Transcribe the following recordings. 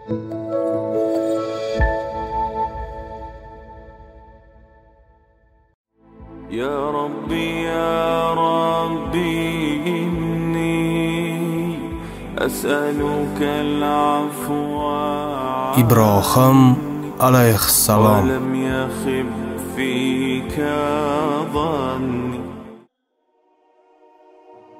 يا ربي يا ربي إني أسألك العفو. Ibrohim alayhissalom. ولم يخب فيك ظني.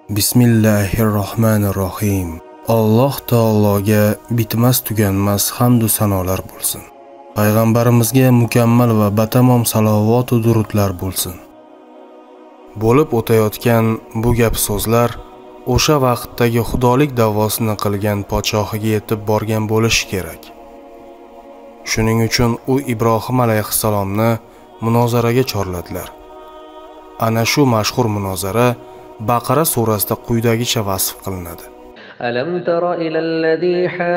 Bismillahirrohmanirrohim. Alloh taologa bitmas tuganmas hamd va sanolar bo'lsin. Payg'ambarimizga mukammal va batamom salovat va durudlar bo'lsin. Bo'lib o'tayotgan bu gap so'zlar o'sha vaqtdagi xudolik da'vosini qilgan podshohiga yetib borgan bo'lishi kerak. Shuning uchun u Ibrohim alayhissalomni munozaraga chorladilar. Ana shu mashhur munozara Baqara surasida quyidagicha vasf qilinadi. ألم تر إلى الذي حاج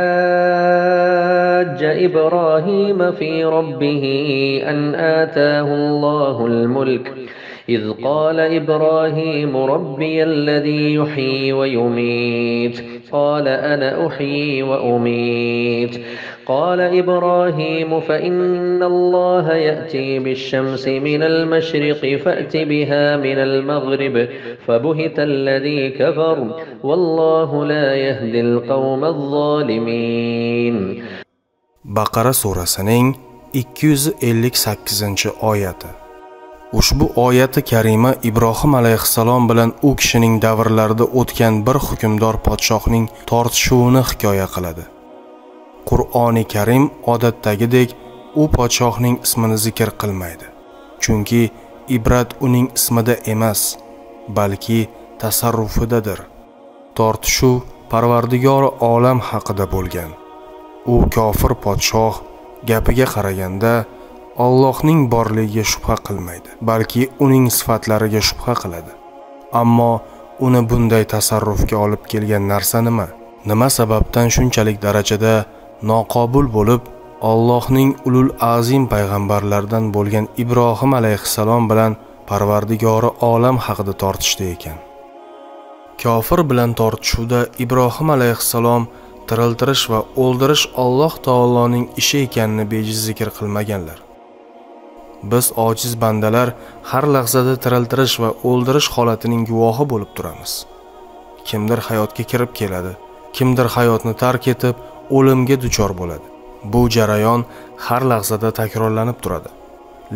إبراهيم في ربه أن آتاه الله الملك إذ قال إبراهيم ربي الذي يحيي ويميت قال أنا أحيي وأميت قال إبراهيم فإن الله يأتي بالشمس من المشرق فأت بها من المغرب فبهت الذي كفر والله لا يهدي القوم الظالمين. Baqara surasining 258-oyati. Ushbu oyati karima Ibrohim alayhissalom bilan u kishining davrlarida o'tgan bir hukmdor podshohning tortishuvini hikoya qiladi. Qur'oni Karim odatdagidek u podshohning ismini zikr qilmaydi. Chunki ibrat uning ismida emas, balki tasarrufidadir. Tortishuv Parvardigori olam haqida bo'lgan. U kofir podshoh gapiga qaraganda Allohning borligiga shubha qilmaydi, balki uning sifatlariga shubha qiladi. Ammo uni bunday tasarrufga olib kelgan narsa nima? Nima sababdan shunchalik darajada noqobil bo'lib, Allohning ulul azim payg'ambarlaridan bo'lgan Ibrohim alayhissalom bilan Parvardigori olam haqida tortishdi ekan? Kofir bilan tortishuvda Ibrohim alayhissalom tiriltirish va o'ldirish Alloh taoloning ishi ekanini bejiz zikr qilmaganlar. Biz ojiz bandalar har lahzada tiriltirish va o'ldirish holatining guvohi bo'lib turamiz. Kimdir hayotga kirib keladi, kimdir hayotni tark etib, o'limga duchor bo'ladi. Bu jarayon har lahzada takrorlanib turadi.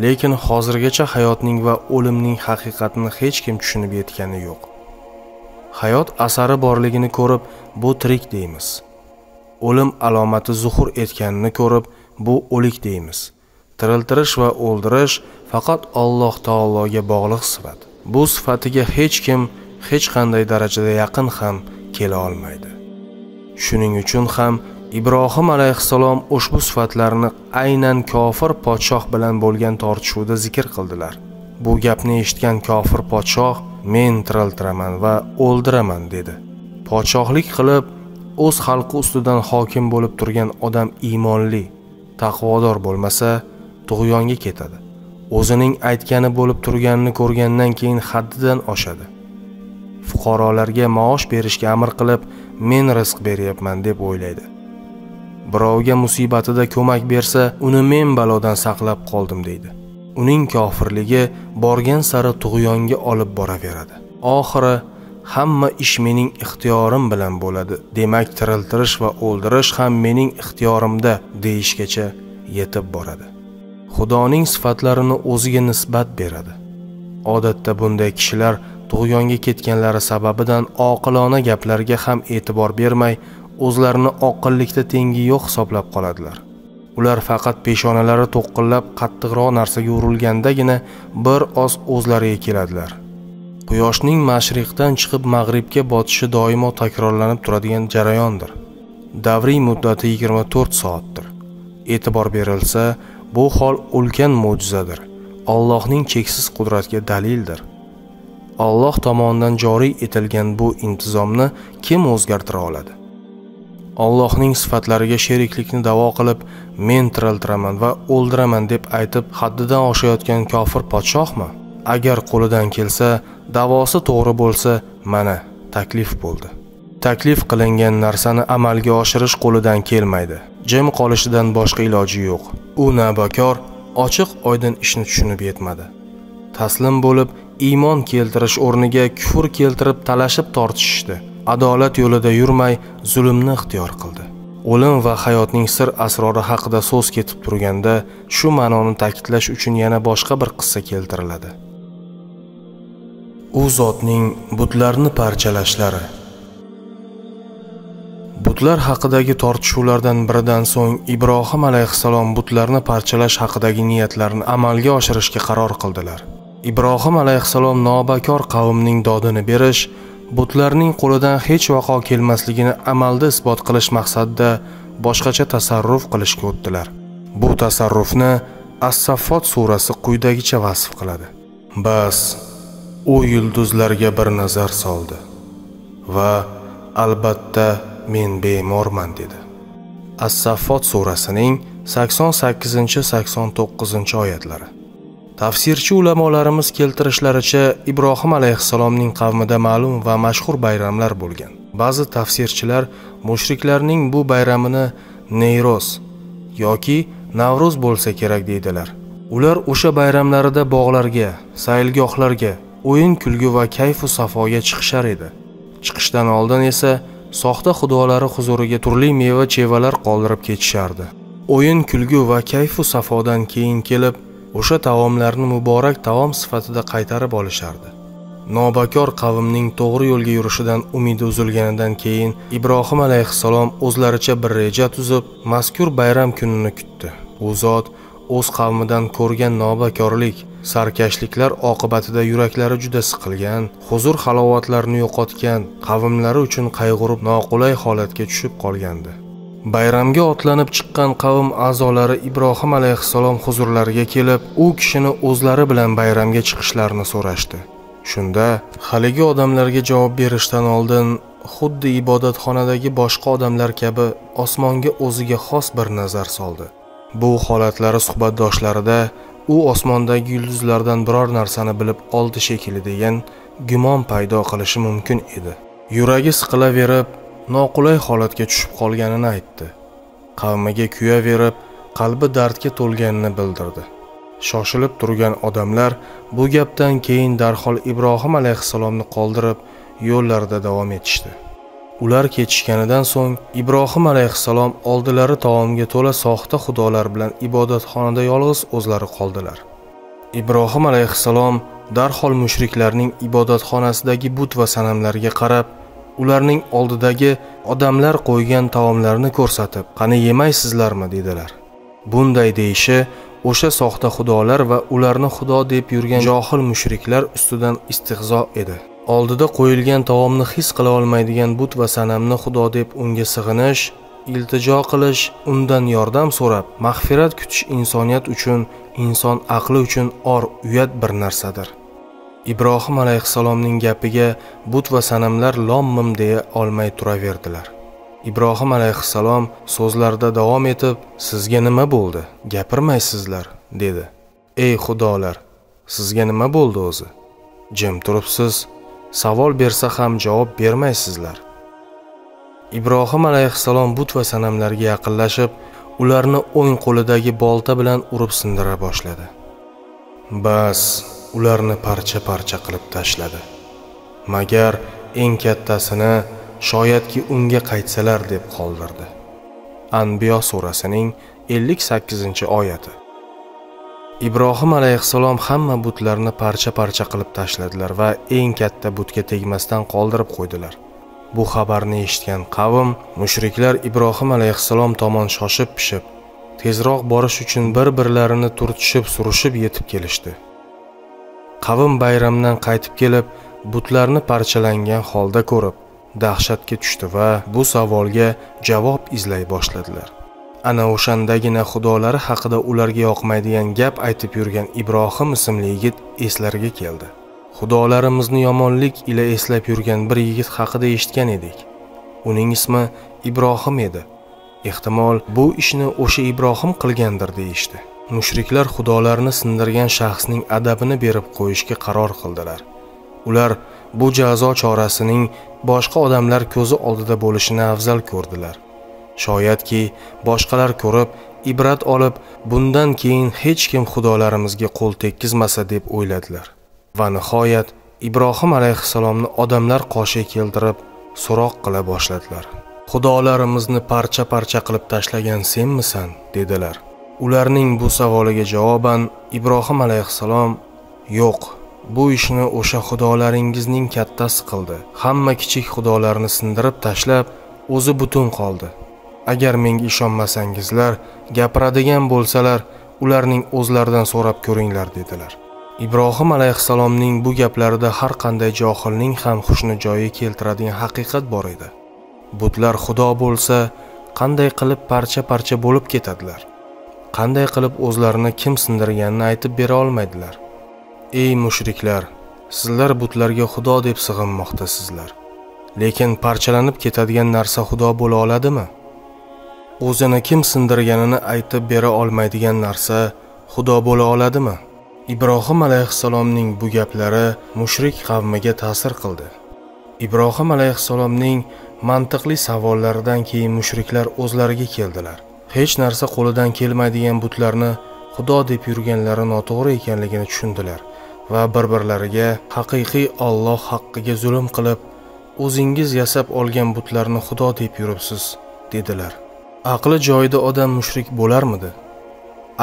Lekin hozirgacha hayotning va o'limning haqiqatini hech kim tushunib yetgani yo'q. Hayot asari borligini ko'rib, bu tirik deymiz. O'lim alomati zuhur etganini ko'rib, bu o'lik deymiz. Tiriltirish va o'ldirish faqat Alloh taologa bog'liq sifat. Bu sifatiga hech kim hech qanday darajada yaqin ham kela olmaydi. Shuning uchun ham Ibrohim alayhissalom ushbu sifatlarni aynan kofir podshoh bilan bo'lgan tortishuvda zikr qildilar. Bu gapni eshitgan kofir podshoh men tiriltiraman va o'ldiraman dedi. Podshohlik qilib, o'z xalqi ustidan hokim bo'lib turgan odam iymonli, taqvodor bo'lmasa, tug'yonga ketadi. O'zining aytgani bo'lib turganini ko'rgandan keyin haddidan oshadi. Fuqarolarga maosh berishga amr qilib, men rizq beryapman deb o'ylaydi. Birovga musibatida ko'mak bersa, uni men balodan saqlab qoldim deydi. Uning kofirligi borgan sari tug'yonga olib boraveradi. Oxiri hamma ish mening ixtiyorim bilan bo'ladi. Demak, tiriltirish va o'ldirish ham mening ixtiyorimda deyishgacha yetib boradi. Xudoning sifatlarini o'ziga nisbat beradi. Odatda bunday kishilar tug'yonga ketganlari sababidan oqilona gaplarga ham e'tibor bermay, o'zlarini oqillikda tengi yo'q hisoblab qoladilar. Ular faqat peshonalari to'qillab qattiqroq narsaga urilgandagina bir oz o'zlariga keladilar. Quyoshning mashriqdan chiqib mag'ribga botishi doimo takrorlanib turadigan jarayondir. Davriy muddati 24 soatdir. E'tibor berilsa, bu hol ulkan mo'jizadir. Allohning cheksiz qudratiga dalildir. Alloh tomonidan joriy etilgan bu intizomni kim o'zgartira oladi? Allohning sifatlariga sheriklikni da'vo qilib, men tiriltiraman va o'ldiraman deb aytib haddidan oshayotgan kofir podshohmi? Agar qo'lidan kelsa, da'vosi to'g'ri bo'lsa, mana taklif bo'ldi. Taklif qilingan narsani amalga oshirish qo'lidan kelmaydi. Jim qolishidan boshqa iloji yo'q. U nabakor ochiq oydin ishni tushunib yetmadi. Taslim bo'lib iymon keltirish o'rniga kufr keltirib talashib tortishishdi. Adolat yo'lida yurmay zulmni ixtiyor qildi. O'lim va hayotning sir asrori haqida so'z ketib turganda shu ma'noni ta'kidlash uchun yana boshqa bir qissa keltiriladi. U zotning butlarni parchalashlari. Butlar haqidagi tortishuvlardan biridan so'ng Ibrohim alayhissalom butlarni parchalash haqidagi niyatlarini amalga oshirishga qaror qildilar. Ibrohim alayhissalom nobakor qavmning dodini berish, butlarning qo'lidan hech vaqo kelmasligini amalda isbot qilish maqsadida boshqacha tasarruf qilishga o'tdilar. Bu tasarrufni As-Saffot surasi quyidagicha vasf qiladi. Bas, u yulduzlarga bir nazar soldi va albatta men bemorman dedi. As-Saffot surasining 88-89 oyatlari. Tafsirchi ulamolarimiz keltirishlaricha Ibrohim alayhissalomning qavmida ma'lum va mashhur bayramlar bo'lgan. Ba'zi tafsirchilar mushriklarning bu bayramini Neyroz yoki Navro'z bo'lsa kerak deydilar. Ular o'sha bayramlarida bog'larga, saylgohlarga, o'yin-kulgu va kayfu safoga chiqishar edi. Chiqishdan oldin esa soxta xudolari huzuriga turli meva-chevalar qoldirib ketishardi. O'yin-kulgu va kayfu safodan keyin kelib o'sha taomlarni muborak taom sifatida qaytarib olishardi. Nobakor qavmning to'g'ri yo'lga yurishidan umidi uzilganidan keyin Ibrohim alayhissalom o'zlaricha bir reja tuzib, mazkur bayram kunini kutdi. U zot o'z qavmidan ko'rgan nobakorlik, sarkashliklar oqibatida yuraklari juda siqilgan, huzur halovatlarini yo'qotgan qavmlari uchun qayg'urib noqulay holatga tushib qolgandi. Bayramga otlanib chiqqan qavm a'zolari Ibrohim alayhissalom huzurlariga kelib, u kishini o'zlari bilan bayramga chiqishlarini so'rashdi. Shunda haligi odamlarga javob berishdan oldin xuddi ibodatxonadagi boshqa odamlar kabi osmonga o'ziga xos bir nazar soldi. Bu holatlari suhbatdoshlarida u osmondagi yulduzlardan biror narsani bilib oldi shekilli degan gumon paydo qilishi mumkin edi. Yuragi siqilaverib, noqulay holatga tushib qolganini aytdi. Qavmiga kuyaverib, qalbi dardga to'lganini bildirdi. Shoshilib turgan odamlar bu gapdan keyin darhol Ibrohim alayhissalomni qoldirib, yo'llarida davom etishdi. Ular ketishganidan so'ng Ibrohim alayhissalom oldilari taomga to'la soxta xudolar bilan ibodatxonada yolg'iz o'zlari qoldilar. Ibrohim alayhissalom darhol mushriklarning ibodatxonasidagi but va sanamlarga qarab, ularning oldidagi odamlar qo'ygan taomlarni ko'rsatib, "Qani yemaysizlarmi?" dedilar. Bunday deyishi o'sha soxta xudolar va ularni xudo deb yurgan johil mushriklar ustidan istehzo edi. Oldida qo'yilgan taomni his qila olmaydigan but va sanamni xudo deb unga sig'inish, iltijo qilish, undan yordam so'rab, mag'firat kutish insoniyat uchun, inson aqli uchun or uyat bir narsadir. Ibrohim alayhissalomning gapiga but va sanamlar lom-mim deya olmay turaverdilar. Ibrohim alayhissalom so'zlarida davom etib, "Sizga nima bo'ldi? Gapirmaysizlar" dedi. "Ey xudolar, sizga nima bo'ldi o'zi? Jim turibsiz, savol bersa ham javob bermaysizlar." Ibrohim alayhissalom but va sanamlarga yaqinlashib, ularni o'ng qo'lidagi bolta bilan urib sindira boshladi. Bas, ularni parcha-parcha qilib tashladi. Magar eng kattasini shoyatki unga qaytsalar deb qoldirdi. Anbiyo surasining 58-oyati. Ibrohim alayhissalom hamma butlarni parcha-parcha qilib tashladilar va eng katta butga tegmasdan qoldirib qo'ydilar. Bu xabarni eshitgan qavm mushriklar Ibrohim alayhissalom tomon shoshib-pishib, tezroq borish uchun bir-birlarini turtishib, surishib yetib kelishdi. Qavm bayramdan qaytib kelib, butlarni parchalangan holda ko'rib, dahshatga tushdi va bu savolga javob izlay boshladilar. Ana o'shandagina xudolari haqida ularga yoqmaydigan gap aytib yurgan Ibrohim ismli yigit eslariga keldi. Xudolarimizni yomonlik ila eslab yurgan bir yigit haqida eshitgan edik. Uning ismi Ibrohim edi. Ehtimol bu ishni o'sha Ibrohim qilgandir deyishdi. Mushriklar xudolarni sindirgan shaxsning adabini berib qo'yishga qaror qildilar. Ular bu jazo chorasining boshqa odamlar ko'zi oldida bo'lishini afzal ko'rdilar. Shoyatki boshqalar ko'rib ibrat olib, bundan keyin hech kim xudolarimizga qo'l tekkizmasa deb o'yladilar. Va nihoyat Ibrohim alayhissalomni odamlar qoshiga keltirib so'roq qila boshladilar. Xudolarimizni parcha-parcha qilib tashlagan senmisan, dedilar. Ularning bu savoliga javoban Ibrohim alayhissalom: "Yo'q, bu ishni o'sha xudolaringizning kattasi qildi. Hamma kichik xudolarni sindirib tashlab, o'zi butun qoldi. Agar menga ishonmasangizlar, gapiradigan bo'lsalar, ularning o'zlaridan so'rab ko'ringlar", dedilar. Ibrohim alayhissalomning bu gaplarida har qanday johilning ham hushni joyiga keltiradigan haqiqat bor edi. Butlar xudo bo'lsa, qanday qilib parcha-parcha bo'lib ketadilar? Qanday qilib o'zlarini kim sindirganini aytib bera olmaydilar? Ey mushriklar, sizlar butlarga xudo deb sig'inmoqdasizlar. Lekin parchalanib ketadigan narsa xudo bo'la oladimi? O'zini kim sindirganini aytib bera olmaydigan narsa xudo bo'la oladimi? Ibrohim alayhissalomning bu gaplari mushrik qavmiga ta'sir qildi. Ibrohim alayhissalomning mantiqli savollaridan keyin mushriklar o'zlariga keldilar. Hech narsa qo'lidan kelmaydigan butlarni xudo deb yurganlari noto'g'ri ekanligini tushundilar va bir-birlariga haqiqiy Alloh haqqiga zulm qilib, o'zingiz yasab olgan butlarni xudo deb yuribsiz, dedilar. Aqli joyida odam mushrik bo'larmidi?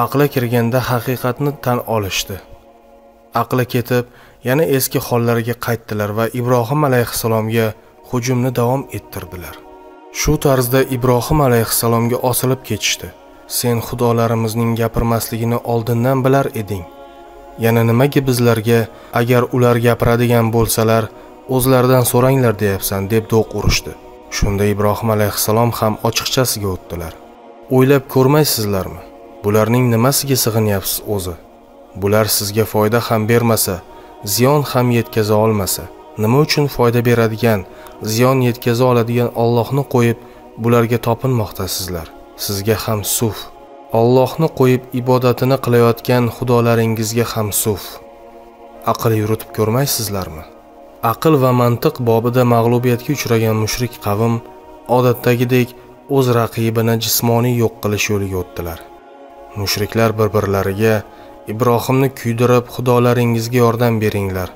Aqli kirganda haqiqatni tan olishdi. Aqli ketib, yana eski hollariga qaytdilar va Ibrohim alayhissalomga hujumni davom ettirdilar. Shu tarzda Ibrohim alayhissalomga osilib ketishdi. Sen xudolarimizning gapirmasligini oldindan bilar eding. Yana nimaga bizlarga agar ular gapiradigan bo'lsalar, o'zlaridan so'ranglar deyapsan, deb do'q urishdi. Shunda Ibrohim alayhissalom ham ochiqchasiga o'tdilar. O'ylab ko'rmaysizlarmi? Bularning nimasiga sig'inyapsiz o'zi? Bular sizga foyda ham bermasa, ziyon ham yetkaza olmasa, nima uchun foyda beradigan, ziyon yetkaza oladigan Allohni qo'yib bularga topinmoqdasizlar? Sizga ham suf. Allohni qo'yib ibodatini qilayotgan xudolaringizga ham suf. Aql yuritib ko'rmaysizlarmi? Aql va mantiq bobida mag'lubiyatga uchragan mushrik qavm odatdagidek o'z raqibini jismoniy yo'q qilish yo'liga o'tdilar. Mushriklar bir-birlariga: Ibrohimni kuydirib xudolaringizga yordam beringlar.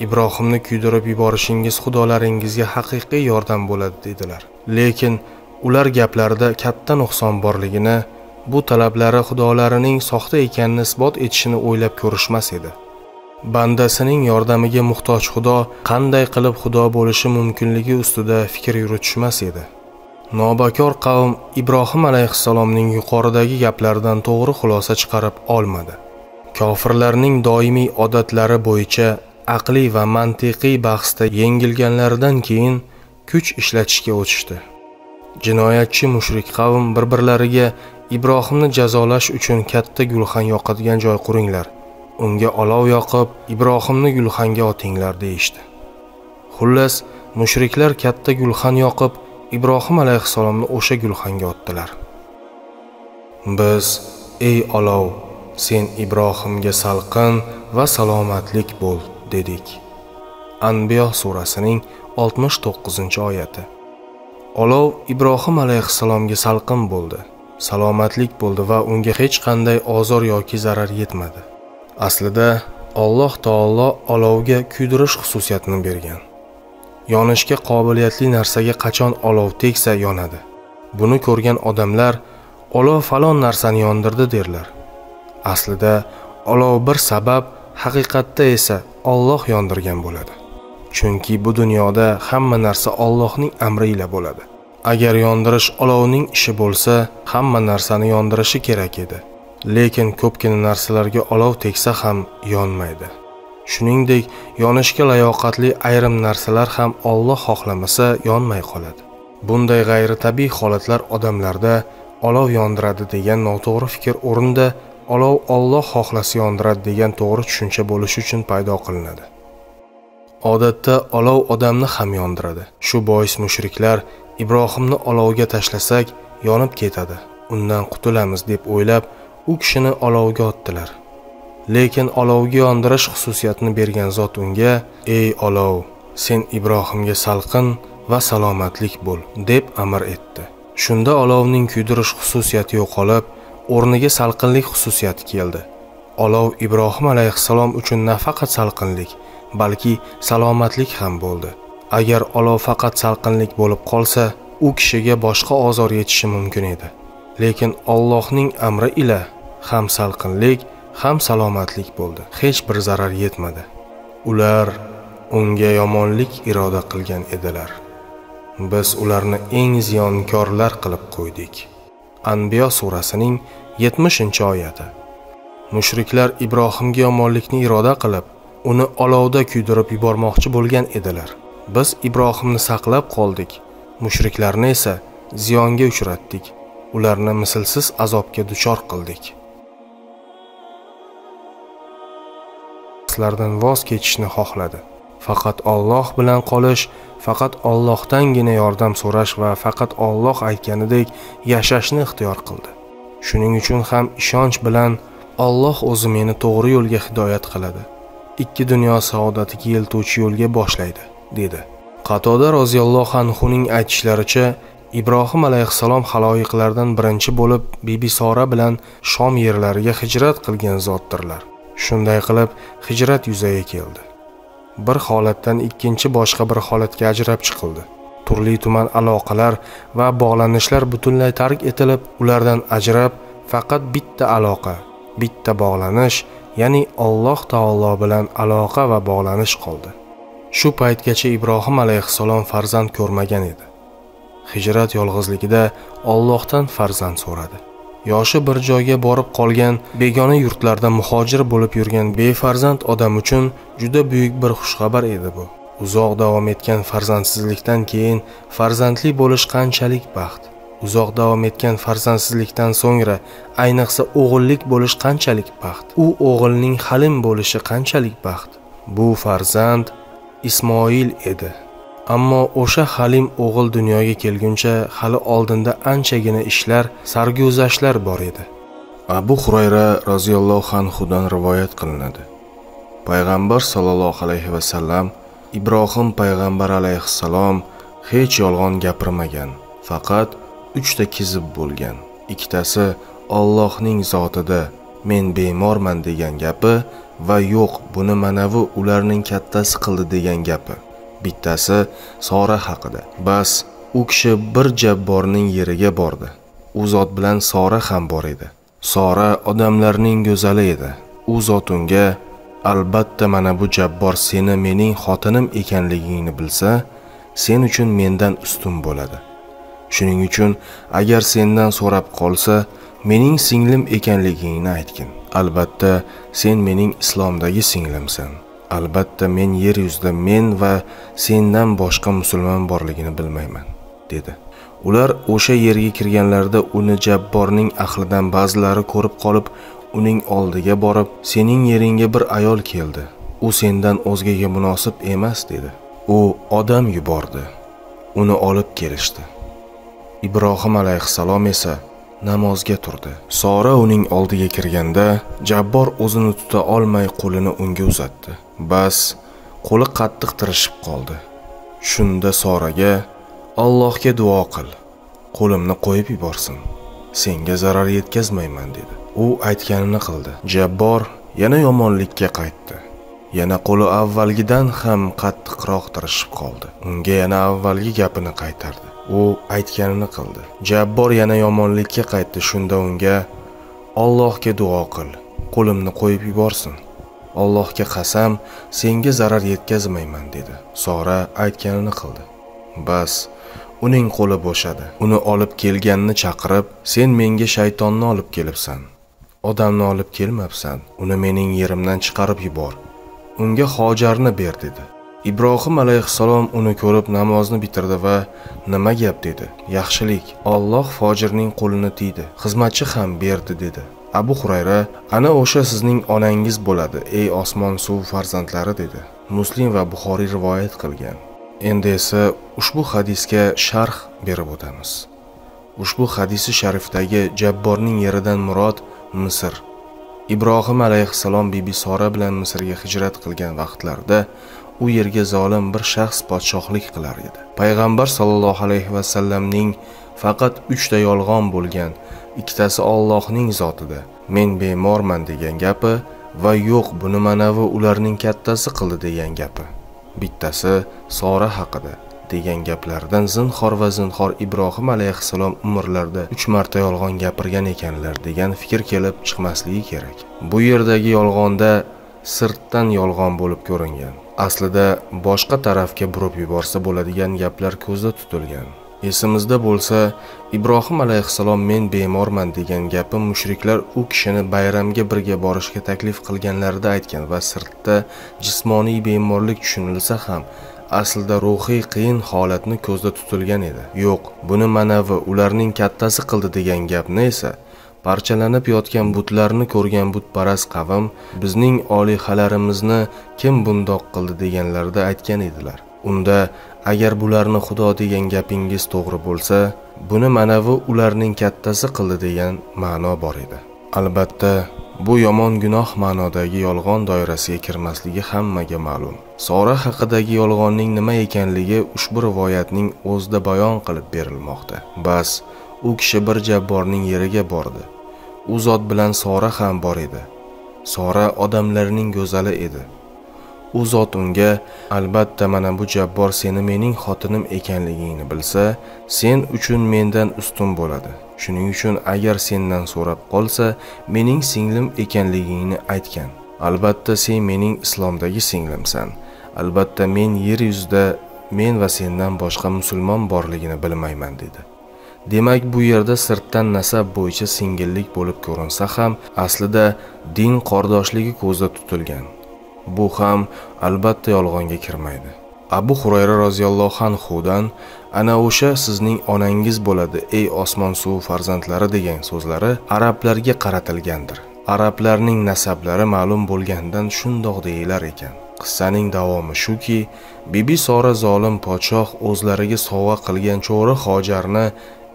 Ibrohimni kuydirib yuborishingiz xudolaringizga haqiqiy yordam bo'ladi, dedilar. Lekin ular gaplarida katta nuqson borligini, bu talablari xudolarining soxta ekanini isbot etishini o'ylab ko'rishmas edi. Bandasining yordamiga muhtoj xudo qanday qilib xudo bo'lishi mumkinligi ustida fikr yuritishmas edi. Nobakor qavm Ibrohim alayhissalomning yuqoridagi gaplaridan to'g'ri xulosa chiqarib olmadi. Kofirlarning doimiy odatlari bo'yicha aqliy va mantiqiy bahsda yengilganlaridan keyin kuch ishlatishga o'tishdi. Jinoyatchi mushrik qavm bir-birlariga Ibrohimni jazolash uchun katta gulxan yoqadigan joy quringlar, unga olov yoqib, Ibrohimni gulxanga otinglar, deyishdi. Xullas, mushriklar katta gulxan yoqib, Ibrohim alayhissalomni o'sha gulxanga otdilar. Biz: "Ey olov, sen Ibrohimga salqin va salomatlik bo'l", dedik. Anbiyo surasining 69-oyati. Olov Ibrohim alayhissalomga salqin bo'ldi, salomatlik bo'ldi va unga hech qanday ozor yoki zarar yetmadi. Aslida Alloh taolo olovga kuydirish xususiyatini bergan. Yonishga qobiliyatli narsaga qachon olov tegsa yonadi. Buni ko'rgan odamlar olov falon narsani yondirdi derlar. Aslida olov bir sabab, haqiqatda esa Alloh yondirgan bo'ladi. Chunki bu dunyoda hamma narsa Allohning amri ila bo'ladi. Agar yondirish olovning ishi bo'lsa, hamma narsani yondirishi kerak edi. Lekin ko'pgina narsalarga olov tegsa ham yonmaydi. Shuningdek, yonishga layoqatli ayrim narsalar ham Alloh xohlamasa yonmay qoladi. Bunday g'ayritabiiy holatlar odamlarda olov yondiradi degan noto'g'ri fikr o'rnida olov Alloh xohlasa yondiradi degan to'g'ri tushuncha bo'lishi uchun paydo qilinadi. Odatda olov odamni ham yondiradi. Shu bois mushriklar Ibrohimni olovga tashlasak yonib ketadi, undan qutulamiz deb o'ylab, u kishini olovga otdilar. Lekin olovga yondirish xususiyatini bergan zot unga: "Ey olov, sen Ibrohimga salqin va salomatlik bo'l", deb amr etdi. Shunda olovning kuydirish xususiyati yo'qolib, o'rniga salqinlik xususiyati keldi. Olov Ibrohim alayhissalom uchun nafaqat salqinlik, balki salomatlik ham bo'ldi. Agar olov faqat salqinlik bo'lib qolsa, u kishiga boshqa ozor yetishi mumkin edi. Lekin Allohning amri ila ham salqinlik, ham salomatlik bo'ldi. Hech bir zarar yetmadi. Ular unga yomonlik iroda qilgan edilar. Biz ularni eng ziyonkorlar qilib qo'ydik. Anbiyo surasining 70-oyati. Mushriklar Ibrohimga yomonlikni iroda qilib, uni olovda kuydirib yubormoqchi bo'lgan edilar. Biz Ibrohimni saqlab qoldik, mushriklarni esa ziyonga uchratdik. Ularni mislsiz azobga duchor qildik. Sizlardan voz kechishni xohladi. Faqat Alloh bilan qolish, faqat Allohdangina yordam so'rash va faqat Alloh aytganidek yashashni ixtiyor qildi. Shuning uchun ham ishonch bilan Alloh o'zi meni to'g'ri yo'lga hidoyat qiladi. Ikki dunyo saodatiga eltuvchi yo'lga boshlaydi, dedi. Qatoda roziyallohu anhuning aytishlaricha, Ibrohim alayhissalom xaloyiqlardan birinchi bo'lib Bibi Sora bilan Shom yerlariga hijrat qilgan zotdirlar. Shunday qilib hijrat yuzaga keldi. Bir holatdan ikkinchi boshqa bir holatga ajrab chiqildi. Turli tuman aloqalar va bog'lanishlar butunlay tark etilib, ulardan ajrab faqat bitta aloqa, bitta bog'lanish, ya'ni Alloh taolo bilan aloqa va bog'lanish qoldi. Shu paytgacha Ibrohim alayhissalom farzand ko'rmagan edi. Hijrat yolg'izligida Allohdan farzand so'radi. Yoshi bir joyga borib qolgan, begona yurtlarda muhojir bo'lib yurgan befarzand odam uchun juda buyuk bir xushxabar edi bu. Uzoq davom etgan farzandsizlikdan keyin farzandli bo'lish qanchalik baxt. Uzoq davom etgan farzandsizlikdan so'ngra ayniqsa o'g'illik bo'lish qanchalik baxt. U o'g'ilning halim bo'lishi qanchalik baxt. Bu farzand Ismoil edi. Ammo o'sha halim o'g'il dunyoga kelguncha hali oldinda anchagina ishlar, sarguzashtlar bor edi. Abu Hurayra roziyallohu anhudan rivoyat qilinadi. Payg'ambar sollallohu alayhi va sallam Ibrohim payg'ambar alayhissalom hech yolg'on gapirmagan, faqat 3 ta kizib bo'lgan. Ikkitasi Allohning zotida men bemorman degan gapi va yo'q, buni manavi ularning kattasi qildi degan gapi. Bittasi Sora haqida. Bas, u kishi bir jabborning yeriga bordi. U zot bilan Sora ham bor edi. Sora odamlarning go'zali edi. U zot unga: "Albatta mana bu jabbor seni mening xotinim ekanligingni bilsa, sen uchun mendan ustun bo'ladi. Shuning uchun agar sendan so'rab qolsa, mening singlim ekanligingni aytgin. Albatta sen mening islomdagi singlimsan. Albatta men yer yuzida men va sendan boshqa musulmon borligini bilmayman", dedi. Ular o'sha yerga kirganlarida uni jabborning ahlidan ba'zilari ko'rib qolib, uning oldiga borib, "Sening yeringga bir ayol keldi. U sendan o'zgaga munosib emas", dedi. U odam yubordi. Uni olib kelishdi. Ibrohim alayhissalom esa namozga turdi. Sora uning oldiga kirganda Jabbor o'zini tuta olmay qo'lini unga uzatdi. Bas, qo'li qattiq tirishib qoldi. Shunda Soraga: "Allohga duo qil, qo'limni qo'yib yuborsin. Senga zarar yetkazmayman", dedi. U aytganini qildi. Jabbor yana yomonlikka qaytdi. Yana qo'li avvalgidan ham qattiqroq tirishib qoldi. Unga yana avvalgi gapini qaytardi. U aytganini qildi. Jabbor yana yomonlikka qaytdi. Shunda unga: "Allohga duo qil, qo'limni qo'yib yuborsin. Allohga qasam, senga zarar yetkazmayman", dedi. Sora aytganini qildi. Bas, uning qo'li bo'shadi. Uni olib kelganni chaqirib: "Sen menga shaytonni olib kelibsan. Odamni olib kelmabsan. Uni mening yerimdan chiqarib yubor. Unga Hojarni ber", dedi. Ibrohim alayhissalom uni ko'rib namozni bitirdi va "Nima gap?" dedi. "Yaxshilik. Alloh fojirning qo'lini tiydi. Xizmatchi ham berdi", dedi. Abu Hurayra: "Ana o'sha sizning onangiz bo'ladi, ey osmon suv farzandlari", dedi. Muslim va Buxoriy rivoyat qilgan. Endi esa ushbu hadisga sharh berib o'tamiz. Ushbu hadisi sharifdagi Jabborning yeridan murod Misr. Ibrohim alayhissalom Bibi Sora bilan Misrga hijrat qilgan vaqtlarida u yerga zolim bir shaxs podshohlik qilar edi. Payg'ambar sollallohu alayhi va sallamning faqat 3 ta yolg'on bo'lgan, ikkitasi Allohning zotida, men bemorman degan gapi va yo'q buni manavi ularning kattasi qildi degan gapi. Bittasi Sora haqida degan gaplardan zinhor va zinhor Ibrohim alayhissalom umrlarida 3 marta yolg'on gapirgan ekanlar degan fikr kelib chiqmasligi kerak. Bu yerdagi yolg'onda sirtdan yolg'on bo'lib ko'ringan. Aslida boshqa tarafga burib yuborsa bo'ladigan gaplar ko'zda tutilgan. Esimizda bo'lsa, Ibrohim alayhissalom men bemorman degan gapi mushriklar u kishini bayramga birga borishga taklif qilganlarida aytgan va sirtda jismoniy bemorlik tushunilsa ham aslida ruhiy qiyin holatni ko'zda tutilgan edi. Yo'q, buni manavi ularning kattasi qildi degan gapni esa parchalanib yotgan butlarni ko'rgan butparast qavm bizning olihalarimizni kim bundoq qildi deganlarida aytgan edilar. Unda agar bularni Xudo degan gapingiz to'g'ri bo'lsa, buni manavi ularning kattasi qildi degan ma'no bor edi. Albatta, bu yomon gunoh ma'nodagi yolg'on doirasiga kirmasligi hammaga ma'lum. Sora haqidagi yolg'onning nima ekanligi ushbu rivoyatning o'zida bayon qilib berilmoqda. Bas, u kishi bir jabborning yeriga bordi. U zot bilan Sora ham bor edi. Sora odamlarning go'zali edi. U zot unga, albatta mana bu jabbor seni mening xotinim ekanligingni bilsa, sen uchun mendan ustun bo'ladi. Shuning uchun agar sendan so'rab qolsa, mening singlim ekanligingni aytgan. Albatta sen mening islomdagi singlimsan. Albatta men yer yuzida men va sendan boshqa musulmon borligini bilmayman dedi. Demak, bu yerda sirtdan nasab bo'yicha singillik bo'lib ko'rinsa ham, aslida din qordoshligi ko'zda tutilgan. Bu ham albatta yolg'onga kirmaydi. Abu Hurayra roziyallohu anhudan ana o'sha sizning onangiz bo'ladi ey osmon suv farzandlari degan so'zlari arablarga qaratilgandir. Arablarning nasablari ma'lum bo'lgandan shundoq deyilar ekan. Qissaning davomi shuki, Bibi Sora zolim podshoh o'zlariga sovg'a qilgan cho'ri Hojarni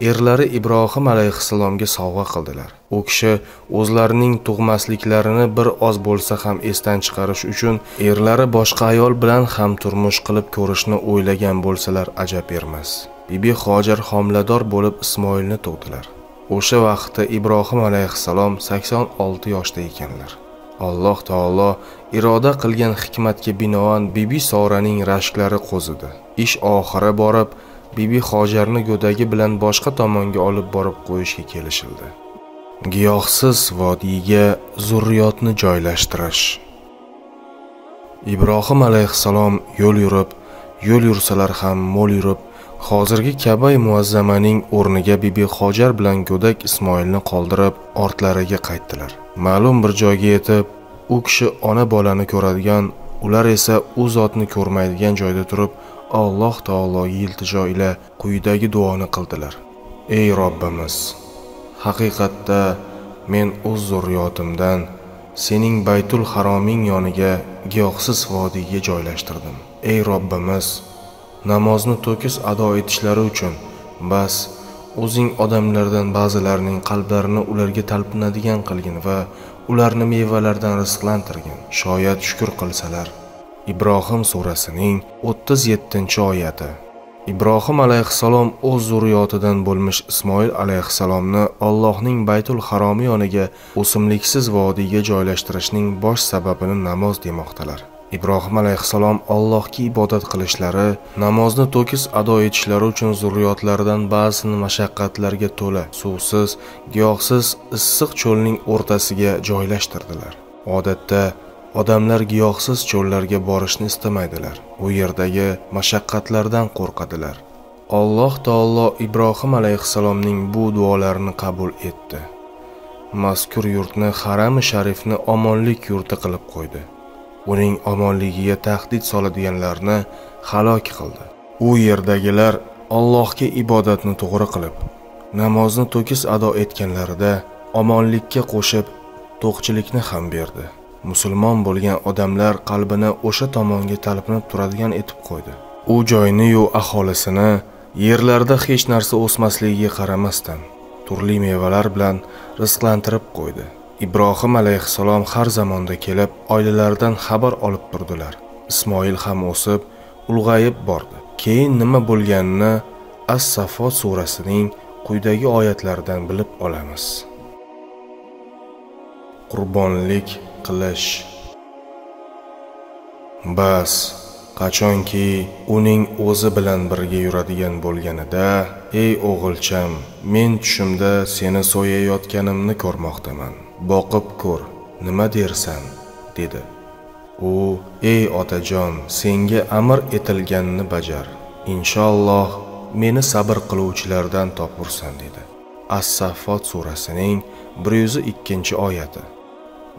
erlari Ibrohim alayhissalomga sovg'a qildilar. U kishi o'zlarining tug'masliklarini bir oz bo'lsa ham esdan chiqarish uchun erlari boshqa ayol bilan ham turmush qilib ko'rishni o'ylagan bo'lsalar ajab emas. Bibi Hojar homilador bo'lib Ismoilni tug'dilar. O'sha vaqtda Ibrohim alayhissalom 86 yoshda ekanlar. Alloh taolo iroda qilgan hikmatga binoan Bibi Soraning rashklari qo'zidi. Ish oxiri borib Bibi Hojarni go'dagi bilan boshqa tomonga olib borib qo'yishga kelishildi. Giyohsiz vodiyga zurriyotni joylashtirish. Ibrohim alayhissalom yo'l yurib, yo'l yursalar ham mo'l yurib, hozirgi Ka'bai muazzamaning o'rniga Bibi Hojar bilan go'dak Ismoilni qoldirib, ortlariga qaytdilar. Ma'lum bir joyga yetib, u kishi ona bolani ko'radigan, ular esa u zotni ko'rmaydigan joyda turib, Alloh taologa iltijo ila quyidagi duoni qildilar. Ey Robbimiz, haqiqatda men o'z zurriyotimdan sening Baytul Haroming yoniga giyohsiz vodiyga joylashtirdim. Ey Robbimiz, namozni to'kis ado etishlari uchun bas o'zing odamlardan ba'zilarining qalblarini ularga talpinadigan qilgin va ularni mevalardan rizqlantirgin, shoyat shukr qilsalar. Ibrohim surasining 37-oyati. Ibrohim alayhissalom o'z zurriyotidan bo'lmish Ismoil alayhissalomni Allohning Baytul Haromi yoniga o'simliksiz vodiyga joylashtirishning bosh sababini namoz demoqdalar. Ibrohim alayhissalom Allohga ibodat qilishlari, namozni to'kis ado etishlari uchun zurriyotlaridan ba'zini mashaqqatlarga to'la, suvsiz, giyohsiz issiq cho'lning o'rtasiga joylashtirdilar. Odatda odamlar giyohsiz cho'llarga borishni istamaydilar. U yerdagi mashaqqatlardan qo'rqadilar. Alloh taolo Ibrohim alayhissalomning bu duolarini qabul etdi. Mazkur yurtni Harami Sharifni omonlik yurti qilib qo'ydi. Uning omonligiga tahdid soladiganlarni halok qildi. U yerdagilar Allohga ibodatni to'g'ri qilib, namozni to'kis ado etganlarida omonlikka qo'shib to'qchilikni ham berdi. Musulmon bo'lgan odamlar qalbini o'sha tomonga talpinib turadigan etib qo'ydi. U joyni-yu aholisini yerlarda hech narsa o'smasligiga qaramasdan turli mevalar bilan rizqlantirib qo'ydi. Ibrohim alayhissalom har zamonda kelib oilalaridan xabar olib turdilar. Ismoil ham o'sib, ulg'ayib bordi. Keyin nima bo'lganini As-Saffot surasining quyidagi oyatlardan bilib olamiz. Qurbonlik qilish. Bas, qachonki uning o'zi bilan birga yuradigan bo'lganida, ey o'g'ilcham, men tushimda seni so'yayotganimni ko'rmoqdaman. Boqib ko'r, nima dersan, dedi. U, ey otajon, senga amr etilganini bajar. Inshaalloh meni sabr qiluvchilardan topursan, dedi. As-Saffot surasining 102-oyati.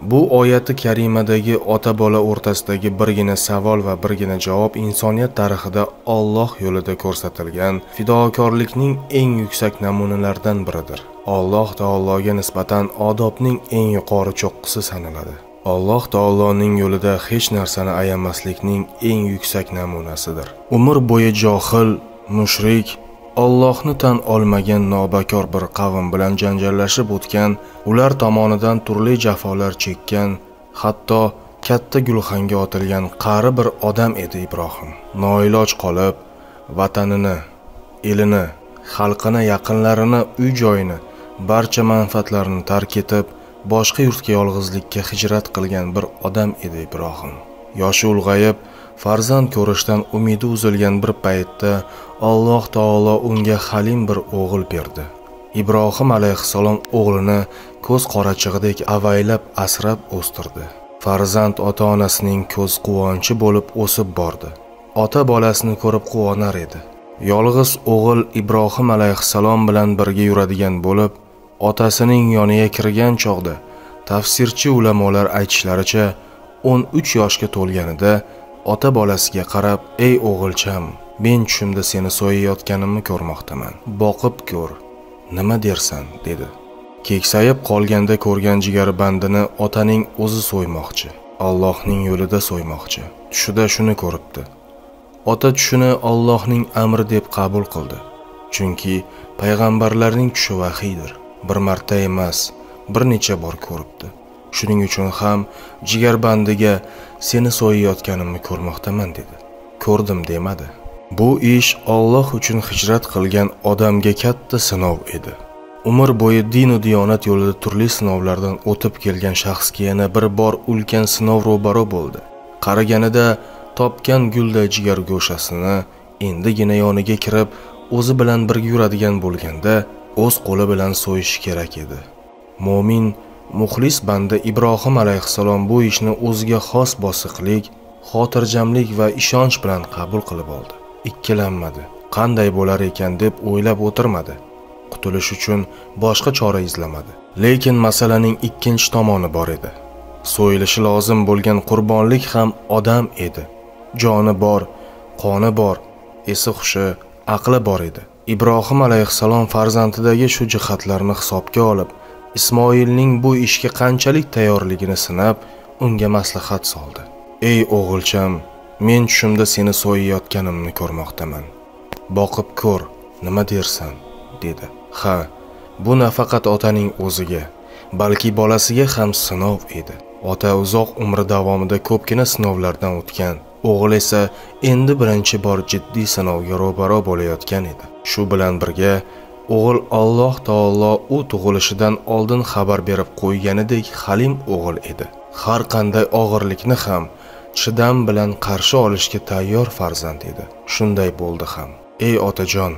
Bu oyati karimadagi ota-bola o'rtasidagi birgina savol va birgina javob insoniyat tarixida Alloh yo'lida ko'rsatilgan fidokorlikning eng yuksak namunalaridan biridir. Alloh taologa nisbatan odobning eng yuqori cho'qqisi sanaladi. Alloh taoloning yo'lida hech narsani ayamaslikning eng yuksak namunasidir. Umr bo'yi johil, mushrik, Allohni tan olmagan nobakor bir qavm bilan janjallashib o'tgan, ular tomonidan turli jafolar chekkan, hatto katta gulxanga otilgan qari bir odam edi Ibrohim. Noiloj qolib, vatanini, elini, xalqini, yaqinlarini, uy-joyini, barcha manfaatlarini tark etib, boshqa yurtga yolg'izlikka hijrat qilgan bir odam edi Ibrohim. Yoshi ulg'ayib, farzand ko'rishdan umidi uzilgan bir paytda Alloh taolo unga halim bir o'g'il berdi. Ibrohim alayhissalom o'g'lini ko'z qorachig'idek avaylab asrab o'stirdi. Farzand ota-onasining ko'z quvonchi bo'lib o'sib bordi. Ota bolasini ko'rib quvonar edi. Yolg'iz o'g'il Ibrohim alayhissalom bilan birga yuradigan bo'lib, otasining yoniga kirgan chog'da tafsirchi ulamolar aytishlaricha 13 yoshga to'lganida ota bolasiga qarab, ey o'g'ilcham, men tushimda seni so'yayotganimni ko'rmoqdaman. Boqib ko'r, nima dersan, dedi. Keksayib qolganda ko'rgan jigarbandini otaning o'zi so'ymoqchi, Allohning yo'lida so'ymoqchi. Tushida shuni ko'ribdi. Ota tushini Allohning amri deb qabul qildi. Chunki payg'ambarlarning tushi vahiydir. Bir marta emas, bir necha bor ko'ribdi. Shuning uchun ham jigarbandiga seni so'yayotganimni ko'rmoqdaman, dedi. Ko'rdim demadi. Bu ish Alloh uchun hijrat qilgan odamga katta sinov edi. Umr bo'yi din va diyonat yo'lida turli sinovlardan o'tib kelgan shaxsga yana bir bor ulkan sinov ro'baro bo'ldi. Qaraganida topgan gulday jigar go'shasini endigina yoniga kirib, o'zi bilan birga yuradigan bo'lganda o'z qo'li bilan so'yishi kerak edi. Mo'min muxlis banda Ibrohim alayhissalom bu ishni o'ziga xos bosiqlik, xotirjamlik va ishonch bilan qabul qilib oldi. Ikkilanmadi. Qanday bo'lar ekan deb o'ylab o'tirmadi. Qutulish uchun boshqa chora izlamadi. Lekin masalaning ikkinchi tomoni bor edi. So'yilishi lozim bo'lgan qurbonlik ham odam edi. Joni bor, qoni bor, esi hushi, aqli bor edi. Ibrohim alayhissalom farzandidagi shu jihatlarni hisobga olib, Ismoilning bu ishga qanchalik tayyorligini sinab, unga maslahat soldi. Ey o'g'ilcham, men tushimda seni so'yayotganimni ko'rmoqdaman. Boqib ko'r, nima dersan, dedi. Ha, bu nafaqat otaning o'ziga, balki bolasiga ham sinov edi. Ota uzoq umri davomida ko'pgina sinovlardan o'tgan, o'g'il esa endi birinchi bor jiddiy sinovga ro'baro bo'layotgan edi. Shu bilan birga o'g'il Alloh taolo u tug'ilishidan oldin xabar berib qo'yganidek halim o'g'il edi. Har qanday og'irlikni ham chidam bilan qarshi olishga tayyor farzand edi. Shunday bo'ldi ham. Ey otajon,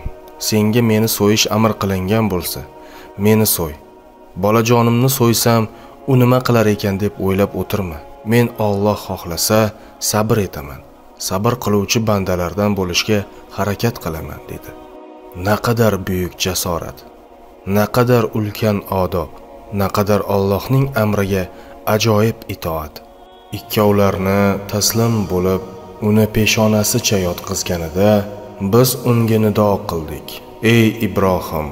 senga meni so'yish amr qilingan bo'lsa, meni so'y. Bolajonimni so'ysam, u nima qilar ekan deb o'ylab o'tirma. Men Alloh xohlasa sabr etaman. Sabr qiluvchi bandalardan bo'lishga harakat qilaman, dedi. Naqadar buyuk jasorat, naqadar ulkan odob, naqadar Allohning amriga ajoyib itoat. Ikkovlarini taslim bo'lib, uni peshonasicha yotqizganida biz unga nido qildik. Ey Ibrohim,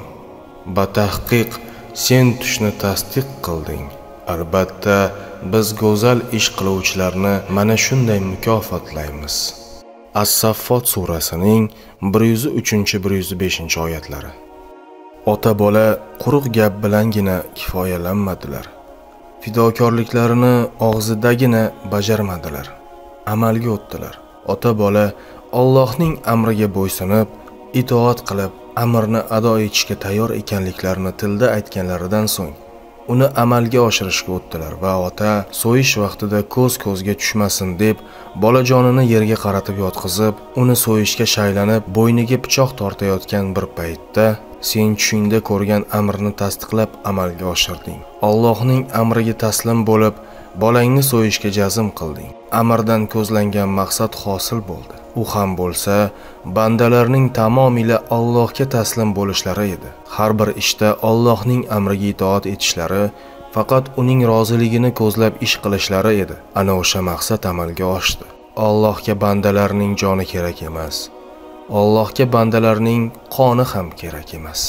batahqiq sen tushni tasdiq qilding. Albatta biz go'zal ish qiluvchilarni mana shunday mukofotlaymiz. As-Saffot surasining 103-105 oyatlari. Ota bola quruq gap bilangina kifoyalanmadilar. Fidokorliklarini og'zidagina bajarmadilar, amalga o'tdilar. Ota bola Allohning amriga bo'ysunib, itoat qilib amrni ado etishga tayyor ekanliklarini tilda aytganlaridan so'ng uni amalga oshirishga o'tdilar va ota so'yish vaqtida ko'z ko'zga tushmasin deb bolajonini yerga qaratib yotqizib, uni so'yishga shaylanib, bo'yniga pichoq tortayotgan bir paytda sen tushingda ko'rgan amrni tasdiqlab amalga oshirding. Allohning amriga taslim bo'lib, bolangni so'yishga jazm qilding. Amrdan ko'zlangan maqsad hosil bo'ldi. U ham bo'lsa, bandalarning tamomila Allohga taslim bo'lishlari edi. Har bir ishda Allohning amriga itoat etishlari, faqat uning roziligini ko'zlab ish qilishlari edi. Ana o'sha maqsad amalga oshdi. Allohga bandalarning joni kerak emas. Allohga bandalarning qoni ham kerak emas.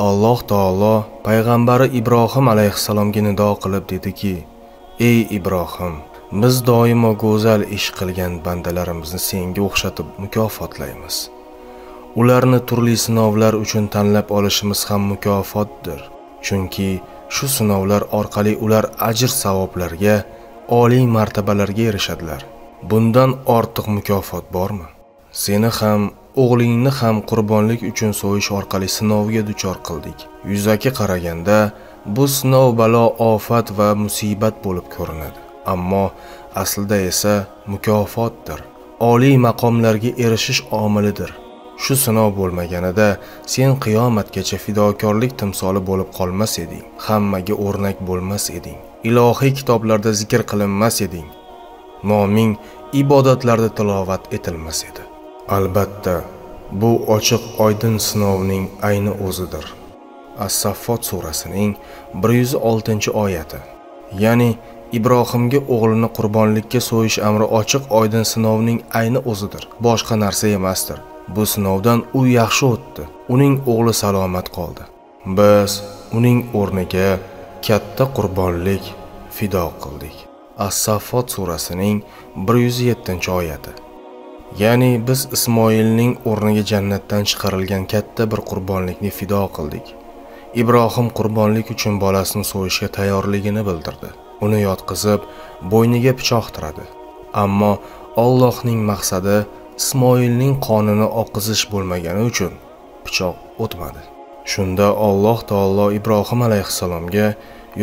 Alloh taolo payg'ambari Ibrohim alayhissalomga nido qilib dediki: "Ey Ibrohim, biz doimo go'zal ish qilgan bandalarimizni senga o'xshatib mukofotlaymiz. Ularni turli sinovlar uchun tanlab olishimiz ham mukofotdir. Chunki shu sinovlar orqali ular ajr savoblarga, oliy martabalarga erishadilar. Bundan ortiq mukofot bormi? Seni ham, o'g'lingni ham qurbonlik uchun so'yish orqali sinovga duchor qildik. Yuzaki qaraganda bu sinov balo, ofat va musibat bo'lib ko'rinadi. Ammo aslida esa mukofotdir. Oliy maqomlarga erishish omilidir. Shu sinov bo'lmaganida sen qiyomatgacha fidokorlik timsoli bo'lib qolmas eding, hammaga o'rnak bo'lmas eding, ilohiy kitoblarda zikr qilinmas eding, noming ibodatlarda tilovat etilmas edi. Albatta, bu ochiq oydin sinovning ayni o'zidir." As-Saffot surasining 106-oyati. Ya'ni Ibrohimga o'g'lini qurbonlikka so'yish amri ochiq oydin sinovning ayni o'zidir. Boshqa narsa emasdir. Bu sinovdan u yaxshi o'tdi. Uning o'g'li salomat qoldi. Biz uning o'rniga katta qurbonlik fido qildik. As-Saffot surasining 107-oyati. Ya'ni biz Ismoilning o'rniga jannatdan chiqarilgan katta bir qurbonlikni fido qildik. Ibrohim qurbonlik uchun bolasini so'yishga tayyorligini bildirdi. Uni yotqizib, bo'yniga pichoq tiradi. Ammo Allohning maqsadi Ismoilning qonini oqizish bo'lmagani uchun pichoq o'tmadi. Shunda Alloh taolo Ibrohim alayhissalomga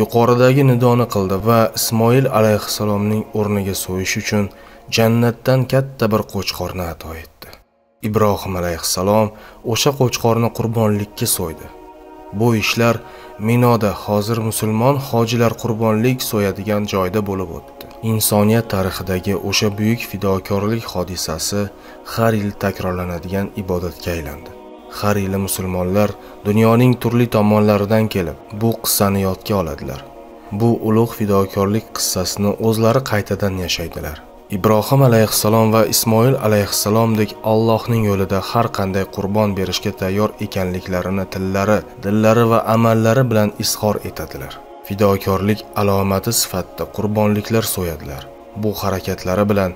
yuqoridagi nidoni qildi va Ismoil alayhissalomning o'rniga so'yish uchun jannatdan katta bir qo'chqorni ato etdi. Ibrohim alayhissalom o'sha qo'chqorni qurbonlikka so'ydi. Bu ishlar Minoda hozir musulmon hojilar qurbonlik so'yadigan joyda bo'lib o'tdi. Insoniyat tarixidagi o'sha buyuk fidokorlik hodisasi har yil takrorlanadigan ibodatga aylandi. Har yili musulmonlar dunyoning turli tomonlaridan kelib bu qissani yodga oladilar. Bu ulug' fidokorlik qissasini o'zlari qaytadan yashaydilar. Ibrohim alayhissalom va Ismoil alayhissalomdek Allohning yo'lida har qanday qurbon berishga tayyor ekanliklarini tillari, dillari va amallari bilan izhor etadilar. Fidokorlik alomati sifatida qurbonliklar so'yadilar. Bu harakatlari bilan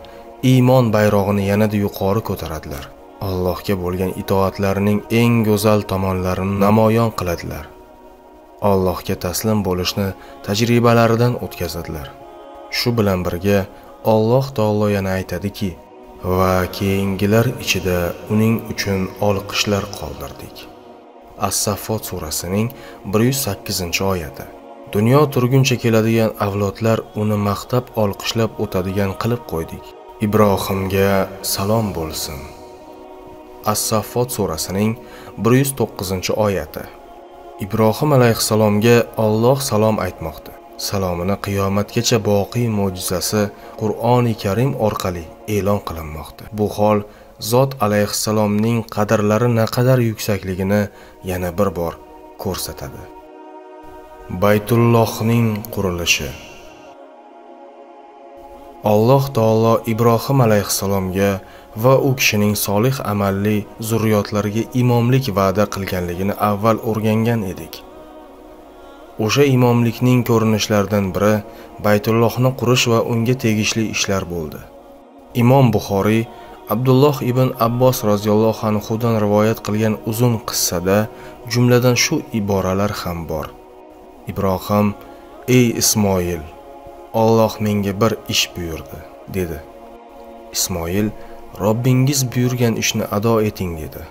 iymon bayrog'ini yanada yuqori ko'taradilar. Allohga bo'lgan itoatlarining eng go'zal tomonlarini namoyon qiladilar. Allohga taslim bo'lishni tajribalaridan o'tkazadilar. Shu bilan birga Alloh taolo yana aytadiki: "Va keyingilar ichida uning uchun olqishlar qoldirdik." As-Saffot surasining 108-oyati. Dunyo turguncha keladigan avlodlar uni maqtab olqishlab o'tadigan qilib qo'ydik. Ibrohimga salom bo'lsin. As-Saffot surasining 109-oyati. Ibrohim alayhissalomga Alloh salom aytmoqda. Salomini qiyomatgacha boqiy mo'jizasi Qur'oni Karim orqali e'lon qilinmoqda. Bu hol Zot alayhissalomning qadrlari naqadar yuksakligini yana bir bor ko'rsatadi. Baytullohning qurilishi. Alloh taolo Ibrohim alayhissalomga va u kishining solih amalli zurriyotlariga imomlik va'da qilganligini avval o'rgangan edik. O'sha imomlikning ko'rinishlaridan biri Baytullohni qurish va unga tegishli ishlar bo'ldi. Imom Buxoriy Abdulloh ibn Abbos roziyallohu anhudan rivoyat qilgan uzun qissada jumladan shu iboralar ham bor. Ibrohim: "Ey Ismoil, Alloh menga bir ish buyurdi", dedi. Ismoil: "Robbingiz buyurgan ishni ado eting", dedi.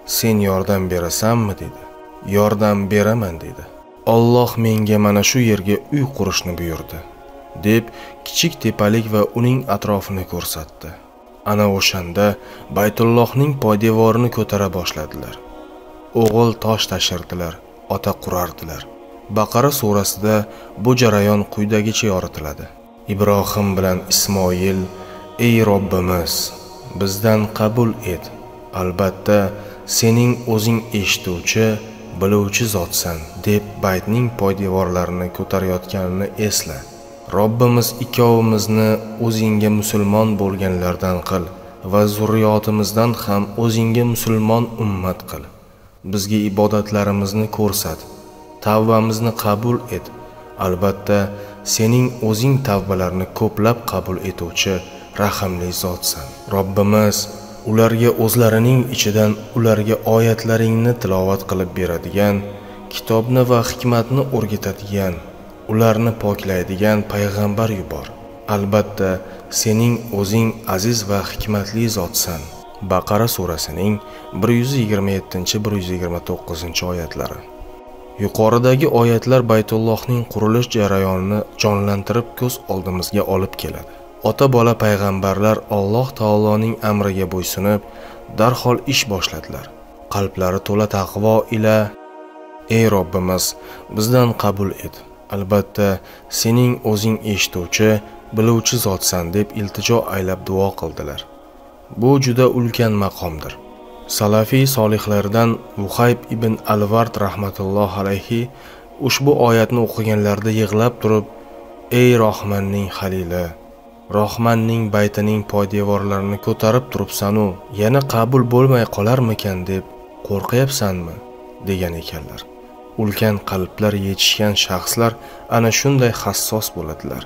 Sen yordam berasanmi dedi. Yordam beraman dedi. Alloh menga mana shu yerga uy qurishni buyurdi, deb kichik tepalik va uning atrofini ko'rsatdi. Ana o'shanda Baytullohning poydevorini ko'tara boshladilar. O'g'il tosh tashirdilar, ota qurardilar. Baqara surasida bu jarayon quyidagicha yoritiladi. Ibrohim bilan Ismoil: "Ey Robbimiz, bizdan qabul et. Albatta, sening o'zing eshituvchi, biluvchi zotsan" deb baytning poydevorlarini ko'tarayotganini esla. Robbimiz ikkovimizni o'zingga musulmon bo'lganlardan qil va zurriyotimizdan ham o'zingga musulmon ummat qil. Bizga ibodatlarimizni ko'rsat, tavbamizni qabul et. Albatta, sening o'zing tavbalarni ko'plab qabul etuvchi rahimli zotsan. Robbimiz ularga o'zlarining ichidan ularga oyatlaringni tilovat qilib beradigan, kitobni va hikmatni o'rgatadigan, ularni poklaydigan payg'ambar yubor. Albatta, sening o'zing aziz va hikmatli zotsan. Baqara surasining 127-129 oyatlari. Yuqoridagi oyatlar Baytullohning qurilish jarayonini jonlantirib ko'z oldimizga olib keladi. Ota-bola payg'ambarlar Alloh taoloning amriga bo'ysunib, darhol ish boshladilar. Qalblari to'la taqvo ila: "Ey Robbimiz, bizdan qabul et. Albatta, sening o'zing eshituvchi, biluvchi zotsan" deb iltijo aylab duo qildilar. Bu juda ulkan maqomdir. Salafiy solihlardan Vuhayb ibn Alvard rahmatulloh alayhi ushbu oyatni o'qiganlarida yig'lab turib: "Ey Rohmanning Xalili, Rohmanning baytining poydevorlarini ko'tarib turibsan-u, yana qabul bo'lmay qolarmikan deb qo'rqyapsanmi?" degan ekanlar. Ulkan qalblar yetishgan shaxslar ana shunday hassos bo'ladilar.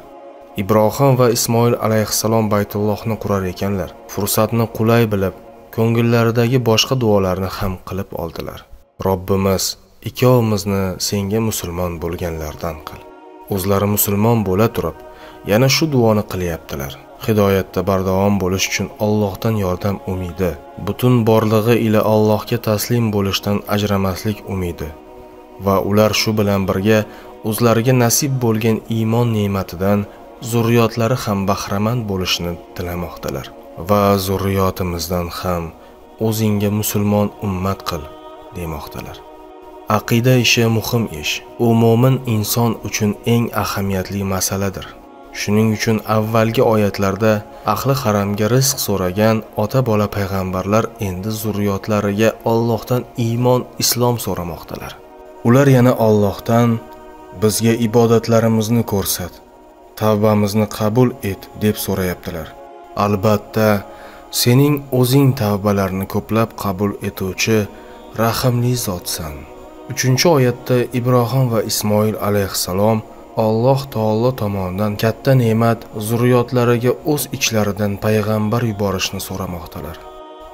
Ibrohim va Ismoil alayhissalom Baytullohni qurar ekanlar. Fursatni qulay bilib, ko'ngillaridagi boshqa duolarni ham qilib oldilar. Robbimiz, ikkovimizni senga musulmon bo'lganlardan qil. O'zlari musulmon bo'la turib, yana shu duoni qilyaptilar. Hidoyatda bardavom bo'lish uchun Allohdan yordam umidi, butun borlig'i ila Allohga taslim bo'lishdan ajramaslik umidi va ular shu bilan birga o'zlariga nasib bo'lgan iymon ne'matidan zurriyotlari ham bahramand bo'lishini tilamoqdalar. Va zurriyotimizdan ham o'zingga musulmon ummat qil demoqdalar. Aqida ishi muhim ish. U mo'min inson uchun eng ahamiyatli masaladir. Shuning uchun avvalgi oyatlarda ahli haramga rizq so'ragan ota-bola payg'ambarlar endi zurriyotlariga Allohdan iymon, islom so'ramoqdalar. Ular yana Allohdan bizga ibodatlarimizni ko'rsat, tavbamizni qabul et deb so'rayaptilar. Albatta, sening o'zing tavbalarni ko'plab qabul etuvchi rahimli zotsan. 3-oyatda Ibrohim va Ismoil alayhissalom Alloh taolo tomonidan katta ne'mat zurriyotlariga o'z ichlaridan payg'ambar yuborishni so'ramoqdalar.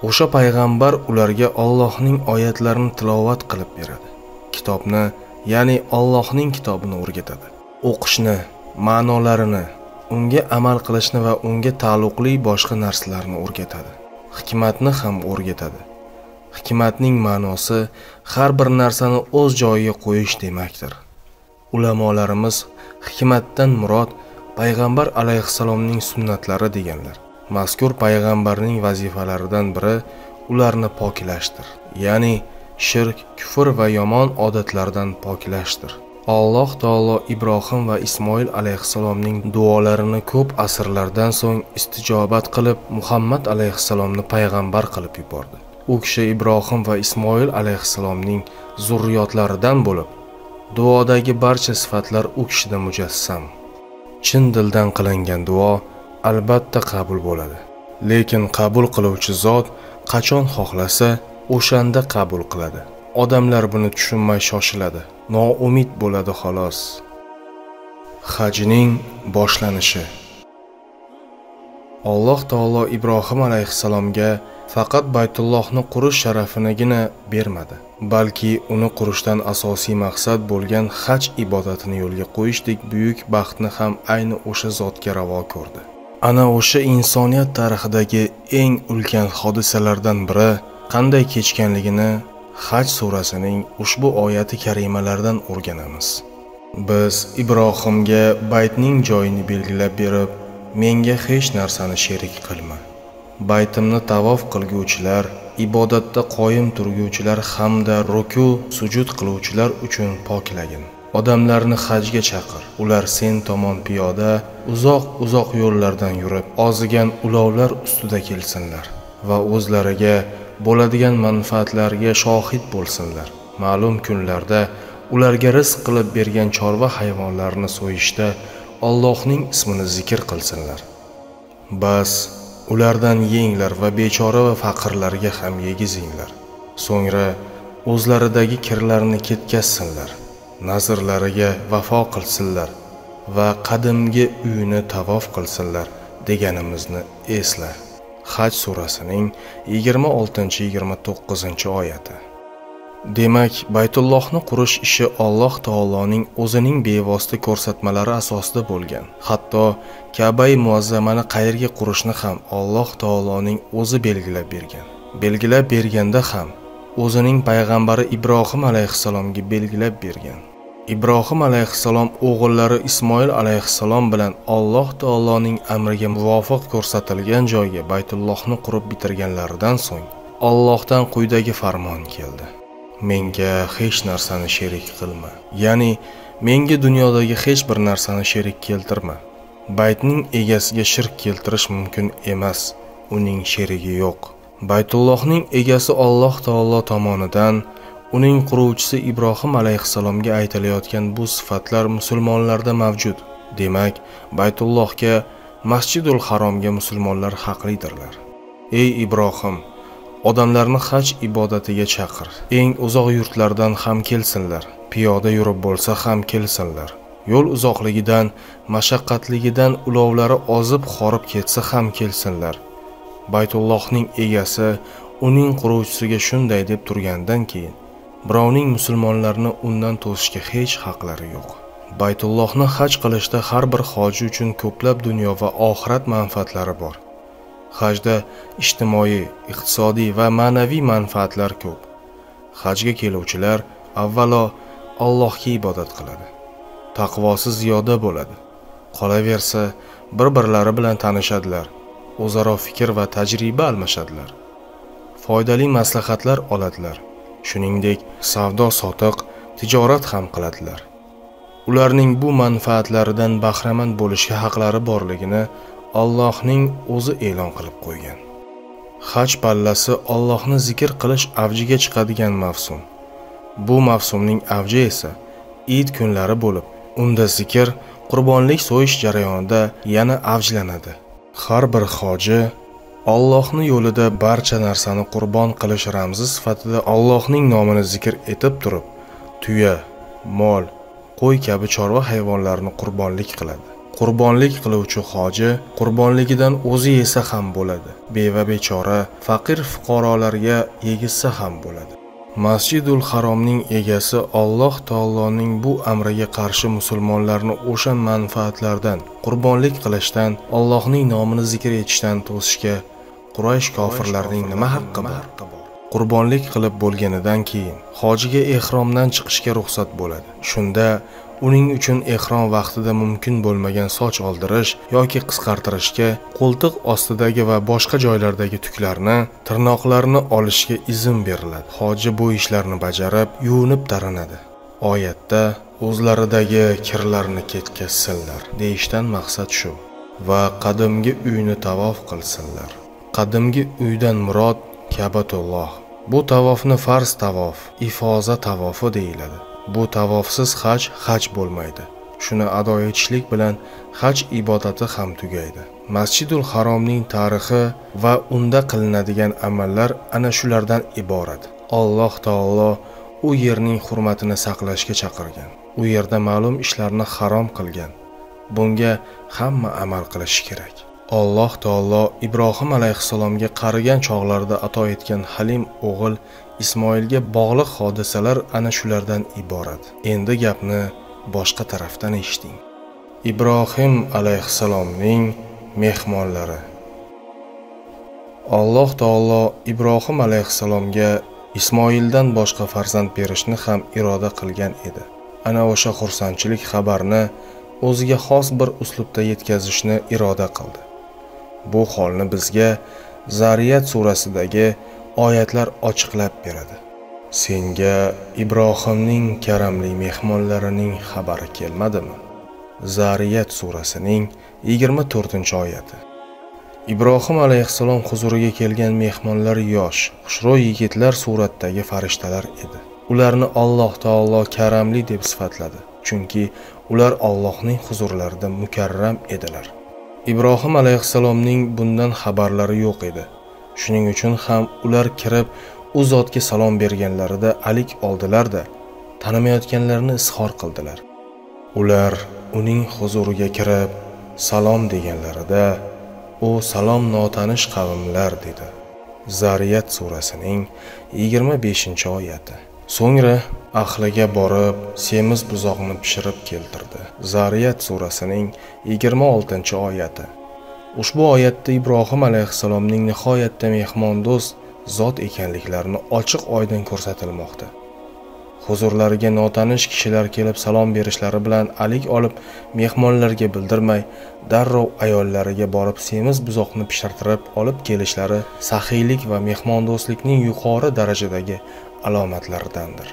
O'sha payg'ambar ularga Allohning oyatlarini tilovat qilib beradi. Kitobni, ya'ni Allohning kitobini o'rgatadi. O'qishni, ma'nolarini, unga amal qilishni va unga taalluqli boshqa narsalarni o'rgatadi. Hikmatni ham o'rgatadi. Hikmatning ma'nosi har bir narsani o'z joyiga qo'yish demakdir. Ulamolarimiz hikmatdan murod payg'ambar alayhissalomning sunnatlari deganlar. Mazkur payg'ambarning vazifalaridan biri ularni poklashdir. Ya'ni shirk, kufr va yomon odatlardan poklashdir. Alloh taolo Ibrohim va Ismoil alayhissalomning duolarini ko'p asrlardan so'ng istijobat qilib, Muhammad alayhissalomni payg'ambar qilib yubordi. U kishi Ibrohim va Ismoil alayhissalomning zurriyotlaridan bo'lib, duodagi barcha sifatlar u kishida mujassam. Chin dildan qilingan duo albatta qabul bo'ladi. Lekin qabul qiluvchi zot qachon xohlasa, o'shanda qabul qiladi. Odamlar buni tushunmay shoshiladi, noumid bo'ladi xolos. Hajning boshlanishi. Alloh taolo Ibrohim alayhissalomga faqat Baytullohni qurish sharafinigina bermadi, balki uni qurishdan asosiy maqsad bo'lgan haj ibodatini yo'lga qo'yishdek buyuk baxtni ham ayni o'sha zotga ravo ko'rdi. Ana o'sha insoniyat tarixidagi eng ulkan hodisalardan biri qanday kechganligini Haj surasining ushbu oyati karimalaridan o'rganamiz. Biz Ibrohimga baytning joyini belgilab berib, menga hech narsani sherik qilma. Baytimni tavof qilguvchilar, ibodatda qoyim turguvchilar hamda ruku, sujud qiluvchilar uchun poklagin. Odamlarni hajga chaqir. Ular sen tomon piyoda uzoq-uzoq yo'llardan yurib, ozigan ulovlar ustida kelsinlar va o'zlariga bo'ladigan manfaatlarga shohid bo'lsinlar. Ma'lum kunlarda ularga rizq qilib bergan chorva hayvonlarini so'yishda Allohning ismini zikr qilsinlar. Bas, ulardan yenglar va bechora va faqirlarga ham yegizinglar. So'ngra o'zlaridagi kirlarni ketkazsinlar, nazrlariga vafo qilsinlar va qadimgi uyni tavof qilsinlar deganimizni esla. Haj surasining 26-29 oyati. Demak, Baytullohni qurish ishi Alloh taoloning o'zining bevosita ko'rsatmalari asosida bo'lgan. Hatto Ka'bai muazzamani qayerga qurishni ham Alloh taoloning o'zi belgilab bergan. Belgilab berganda ham o'zining payg'ambari Ibrohim alayhissalomga belgilab bergan. Ibrohim alayhissalom o'g'illari Ismoil alayhissalom bilan Alloh taoloning amriga muvofiq ko'rsatilgan joyga Baytullohni qurib bitirganlaridan so'ng Allohdan quyidagi farmon keldi: Menga hech narsani sherik qilma. Ya'ni menga dunyodagi hech bir narsani sherik keltirma. Baytning egasiga shirk keltirish mumkin emas, uning sherigi yo'q. Baytullohning egasi Alloh taolo tomonidan uning quruvchisi Ibrohim alayhissalomga aytilayotgan bu sifatlar musulmonlarda mavjud. Demak, Baytullohga, Masjidul Haromga musulmonlar haqlidirlar. Ey Ibrohim, odamlarni haj ibodatiga chaqir. Eng uzoq yurtlardan ham kelsinlar, piyoda yurib bo'lsa ham kelsinlar. Yo'l uzoqligidan, mashaqqatligidan ulovlari ozib xorib ketsa ham kelsinlar. Baytullohning egasi uning quruvchisiga shunday deb turgandan keyin birovning musulmonlarni undan to'sishga hech haqlari yo'q. Baytullohni haj qilishda har bir hoji uchun ko'plab dunyo va oxirat manfaatlari bor. Hajda ijtimoiy, iqtisodiy va ma'naviy manfaatlar ko'p. Hajga keluvchilar avvalo Allohga ibodat qiladi. Taqvosi ziyoda bo'ladi. Qolaversa, bir-birlari bilan tanishadilar, o'zaro fikr va tajriba almashadilar. Foydali maslahatlar oladilar. Shuningdek, savdo-sotiq, tijorat ham qiladilar. Ularning bu manfaatlaridan bahramand bo'lishga haqlari borligini Allohning o'zi e'lon qilib qo'ygan. Haj pallasi Allohni zikr qilish avjiga chiqadigan mavsum. Bu mavsumning avji esa Eid kunlari bo'lib, unda zikr qurbonlik so'yish jarayonida yana avjlanadi. Har bir hoji Allohning yo'lida barcha narsani qurbon qilish ramzi sifatida Allohning nomini zikr etib turib, tuya, mol, qo'y kabi chorva hayvonlarini qurbonlik qiladi. Qurbonlik qiluvchi hoji qurbonligidan o'zi yesa ham bo'ladi, beva bechora, faqir fuqarolarga yegizsa ham bo'ladi. Masjidul Haromning egasi Alloh taoloning bu amriga qarshi musulmonlarni o'sha manfaatlardan, qurbonlik qilishdan, Allohning nomini zikr etishdan to'sishga Quraysh kofirlarining nima haqqi bor? Qurbonlik qilib bo'lganidan keyin hojiga ehromdan chiqishga ruxsat bo'ladi. Shunda uning uchun ehrom vaqtida mumkin bo'lmagan soch oldirish yoki qisqartirishga, qo'ltiq ostidagi va boshqa joylardagi tuklarni, tirnoqlarni olishga izn beriladi. Hoji bu ishlarni bajarib, yuvinib taranadi. Oyatda o'zlaridagi kirlarni ketkazsinlar deyishdan maqsad shu va qadimgi uyni tavof qilsinlar. Qadimgi uydan murod Ka'batulloh. Bu tavofni farz tavof, ifoza tavofi deyiladi. Bu tavofsiz haj haj bo'lmaydi. Shuni ado etishlik bilan haj ibodati ham tugaydi. Masjidul Haromning tarixi va unda qilinadigan amallar ana shulardan iborat. Alloh taolo u yerning hurmatini saqlashga chaqirgan. U yerda ma'lum ishlarni harom qilgan. Bunga hamma amal qilishi kerak. Alloh taolo Ibrohim alayhissalomga qarigan chog'larida ato etgan Halim o'g'il Ismoilga bog'liq hodisalar ana shulardan iborat. Endi gapni boshqa tarafdan eshiting. Ibrohim alayhissalomning mehmonlari. Alloh taolo Ibrohim alayhissalomga Ismoildan boshqa farzand berishni ham iroda qilgan edi. Ana o'sha xursandchilik xabarni o'ziga xos bir uslubda yetkazishni iroda qildi. Bu holni bizga Zariyat surasidagi oyatlar ochiqlab beradi. Senga Ibrohimning karamli mehmonlarining xabari kelmadimi? Zariyat surasining 24-oyati. Ibrohim alayhissalom huzuriga kelgan mehmonlar yosh, xushro'y yigitlar suratdagi farishtalar edi. Ularni Alloh taolo karamli deb sifatladi, chunki ular Allohning huzurlarida mukarram edilar. Ibrohim alayhissalomning bundan xabarlari yo'q edi. Shuning uchun ham ular kirib u zotga salom berganlarida alik oldilar-da, tanimayotganlarini izhor qildilar. Ular uning huzuriga kirib salom deganlarida, u salom notanish qavmlar dedi. Zariyat surasining 25-oyati. So'ngra ahliga borib semiz buzoqni pishirib keltirdi. Zariyat surasining 26-oyati. Ushbu oyatda Ibrohim alayhissalomning nihoyatda mehmondo'st zot ekanliklarini ochiq oydin ko'rsatilmoqda. Huzurlariga notanish kishilar kelib salom berishlari bilan alik olib mehmonlarga bildirmay darrov ayollariga borib semiz buzoqni pishirtirib olib kelishlari saxiylik va mehmondo'stlikning yuqori darajadagi alomatlaridandir.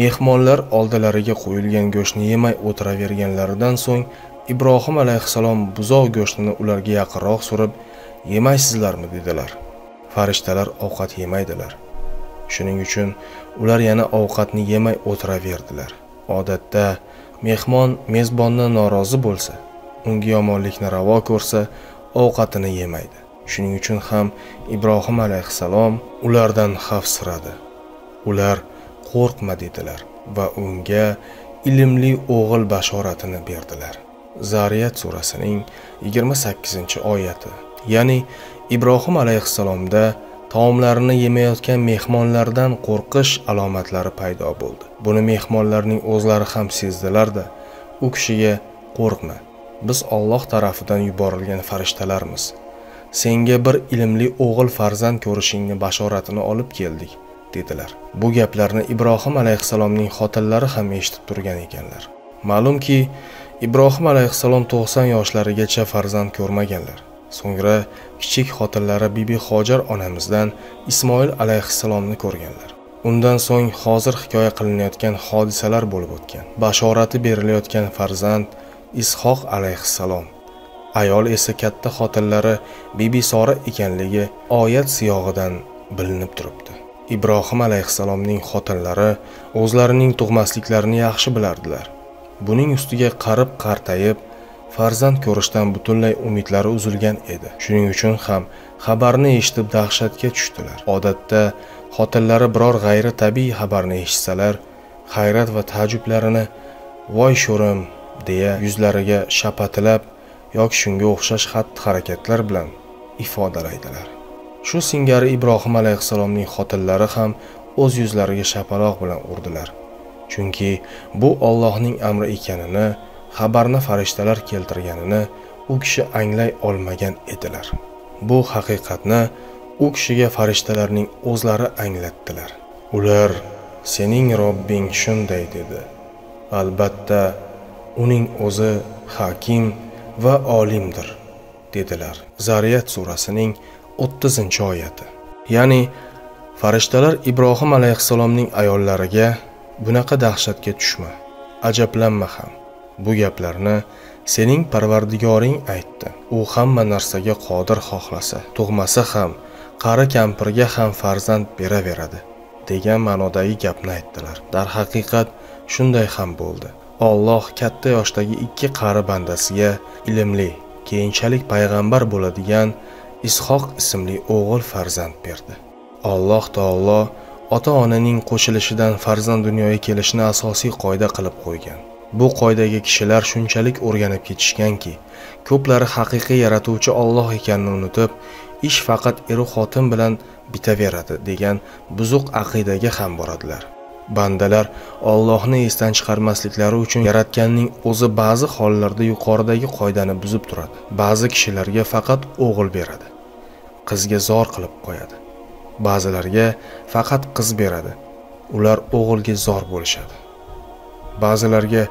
Mehmonlar oldilariga qo'yilgan go'shtni yemay o'tiraverganlaridan so'ng Ibrohim alayhissalom buzoq go'shtini ularga yaqinroq surib, "Yemaysizlarmi?" dedilar. Farishtalar ovqat yemaydilar. Shuning uchun ular yana ovqatni yemay o'tiraverdilar. Odatda mehmon mezbondan norozi bo'lsa, unga yomonlikni ravo ko'rsa, ovqatini yemaydi. Shuning uchun ham Ibrohim alayhissalom ulardan xavfsiradi. Ular qo'rqma dedilar va unga ilmli o'g'il bashoratini berdilar. Zariyat surasining 28-oyati. Ya'ni Ibrohim alayhissalomda taomlarini yemayotgan mehmonlardan qo'rqish alomatlari paydo bo'ldi. Buni mehmonlarning o'zlari ham sezdilar-da, u kishiga qo'rqma, biz Alloh tarafidan yuborilgan farishtalarmiz. Senga bir ilmli o'g'il farzand ko'rishingni bashoratini olib keldik, dedilar. Bu gaplarni Ibrohim alayhissalomning xotinlari ham eshitib turgan ekanlar. Ma'lumki, Ibrohim alayhissalom 90 yoshlarigacha farzand ko'rmaganlar. So'ngra kichik xotinlari Bibi Hojar onamizdan Ismoil alayhissalomni ko'rganlar. Undan so'ng hozir hikoya qilinayotgan hodisalar bo'lib o'tgan. Bashorati berilayotgan farzand Ishoq alayhissalom, ayol esa katta xotinlari Bibi Sora ekanligi oyat siyog'idan bilinib turibdi. Ibrohim alayhissalomning xotinlari o'zlarining tug'masliklarini yaxshi bilardilar. Buning ustiga qarib qartayib farzand ko'rishdan butunlay umidlari uzilgan edi. Shuning uchun ham xabarni eshitib dahshatga tushdilar. Odatda xotinlari biror g'ayri tabiiy xabarni eshitsalar, hayrat va ta'jublarini voy sho'rim deya yuzlariga shapatilab yoki shunga o'xshash xatti-harakatlar bilan ifodalaydilar. Shu singari Ibrohim alayhissalomning xotinlari ham o'z yuzlariga shapaloq bilan urdilar. Chunki bu Allohning amri ekanini, xabarni farishtalar keltirganini u kishi anglay olmagan edilar. Bu haqiqatni u kishiga farishtalarning o'zlari anglatdilar. Ular sening Robbing shunday dedi. Albatta uning o'zi hakim va olimdir, dedilar. Zariyat surasining 30-oyati. Ya'ni farishtalar Ibrohim alayhissalomning ayollariga bunaqa dahshatga tushma, ajablanma ham. Bu gaplarni sening Parvardigoring aytdi. U hamma narsaga qodir, xohlasa tug'masa ham, qari kampirga ham farzand beraveradi, degan ma'nodagi gapni aytdilar. Darhaqiqat shunday ham bo'ldi. Alloh katta yoshdagi ikki qari bandasiga ilmli, keyinchalik payg'ambar bo'ladigan Ishoq ismli o'g'il farzand berdi. Alloh taolo ota-onaning qo'shilishidan farzand dunyoga kelishini asosiy qoida qilib qo'ygan. Bu qoidaga kishilar shunchalik o'rganib ketishganki, ko'plari haqiqiy yaratuvchi Alloh ekanini unutib, ish faqat eru-xotin bilan bitaveradi degan buzuq aqidaga ham boradilar. Bandalar Allohni esdan chiqarmasliklari uchun yaratganning o'zi ba'zi hollarda yuqoridagi qoidani buzib turadi. Ba'zi kishilarga faqat o'g'il beradi. qizga zor qilib qo'yadi. Ba'zilarga faqat qiz beradi, ular o'g'ilga zor bo'lishadi. Ba'zilarga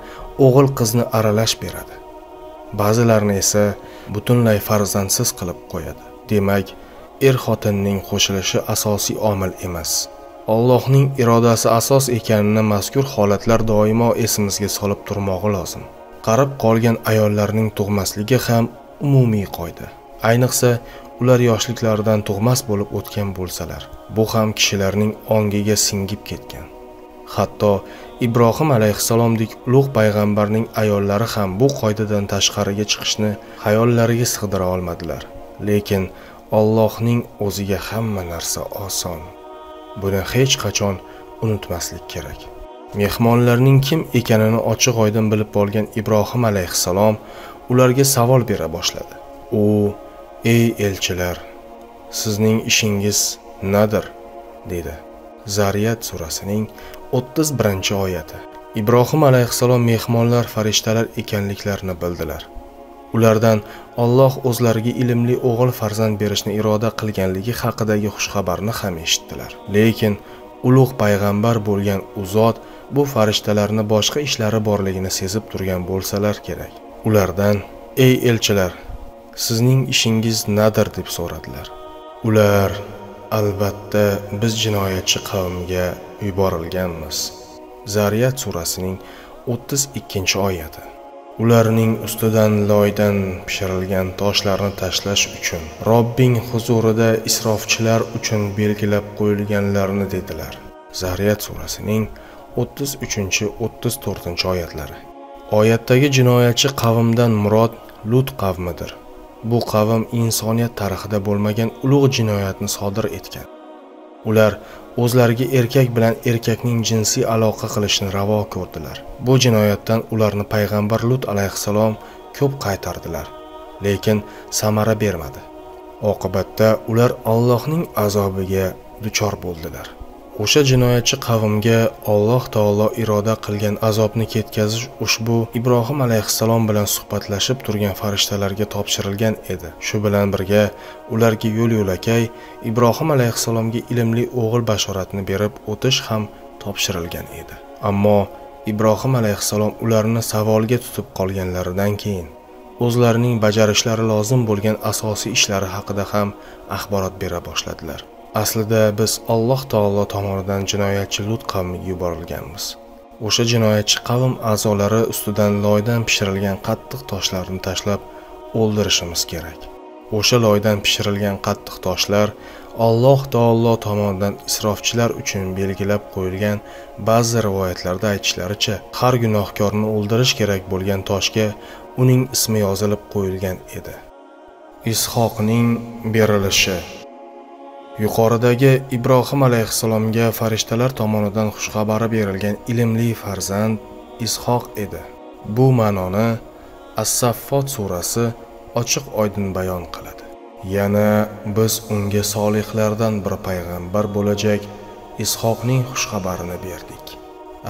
o'g'il qizni aralash beradi. Ba'zilarni esa butunlay farzandsiz qilib qo'yadi. Demak, er-xotinning qo'shilishi asosiy omil emas. Allohning irodasi asos ekanini mazkur holatlar doimo esimizga solib turmog'i lozim. Qarib qolgan ayollarning tug'masligi ham umumiy qoida. Ayniqsa, ular yoshliklaridan tug'mas bo'lib o'tgan bo'lsalar, bu ham kishilarning ongiga singib ketgan. Hatto Ibrohim alayhissalomdek ulug' payg'ambarning ayollari ham bu qoidadan tashqariga chiqishni xayollariga sig'dira olmadilar. Lekin Allohning o'ziga hamma narsa oson. Buni hech qachon unutmaslik kerak. Mehmonlarning kim ekanini ochiq-oydin bilib olgan Ibrohim alayhissalom ularga savol bera boshladi. U: "Ey elchilar, sizning ishingiz nadir?" dedi. Zariyat surasining 31-oyati. Ibrohim alayhissalom mehmonlar farishtalar ekanliklarini bildilar. Ulardan Alloh o'zlariga ilmli o'g'il farzand berishni iroda qilganligi haqidagi xushxabarni ham eshitdilar. Lekin ulug' payg'ambar bo'lgan u zot bu farishtalarni boshqa ishlari borligini sezib turgan bo'lsalar kerak. Ulardan: "Ey elchilar, sizning ishingiz nadir?" deb so'radilar. Ular: "Albatta biz jinoyatchi qavmga yuborilganmiz." Zariyat surasining 32-oyati. Ularning ustidan loydan pishirilgan toshlarni tashlash uchun Robbing huzurida isrofchilar uchun belgilab qo'yilganlarni dedilar. Zariyat surasining 33-34 oyatlari. Oyatdagi jinoyatchi qavmdan murod Lut qavmidir. Bu qavm insoniyat tarixida bo'lmagan ulug' jinoyatni sodir etgan. Ular o'zlariga erkak bilan erkakning jinsiy aloqa qilishini ravo ko'rdilar. Bu jinoyatdan ularni payg'ambar Lut alayhissalom ko'p qaytardilar, lekin samara bermadi. Oqibatda ular Allohning azobiga duchor bo'ldilar. O'sha jinoyatchi qavmga Alloh taolo iroda qilgan azobni ketkazish ushbu Ibrohim alayhissalom bilan suhbatlashib turgan farishtalarga topshirilgan edi. Shu bilan birga ularga yo'l-yo'lakay Ibrohim alayhissalomga ilmli o'g'il bashoratini berib o'tish ham topshirilgan edi. Ammo Ibrohim alayhissalom ularni savolga tutib qolganlaridan keyin o'zlarining bajarishlari lozim bo'lgan asosiy ishlari haqida ham axborot bera boshladilar. Aslida biz Alloh taolo tomonidan jinoyatchi Lut qavmiga yuborilganmiz. O'sha jinoyatchi qavm a'zolari ustidan loydan pishirilgan qattiq toshlarni tashlab o'ldirishimiz kerak. O'sha loydan pishirilgan qattiq toshlar Alloh taolo tomonidan isrofchilar uchun belgilab qo'yilgan. Ba'zi rivoyatlarda aytishlaricha, har gunohkorni o'ldirish kerak bo'lgan toshga uning ismi yozilib qo'yilgan edi. Ishoqning berilishi. Yuqoridagi Ibrohim alayhissalomga farishtalar tomonidan xushxabari berilgan ilmli farzand Ishoq edi. Bu ma'noni As-Saffot surasi ochiq-oydin bayon qiladi. Yana biz unga solihlardan bir payg'ambar bo'lajak Ishoqning xushxabarini berdik.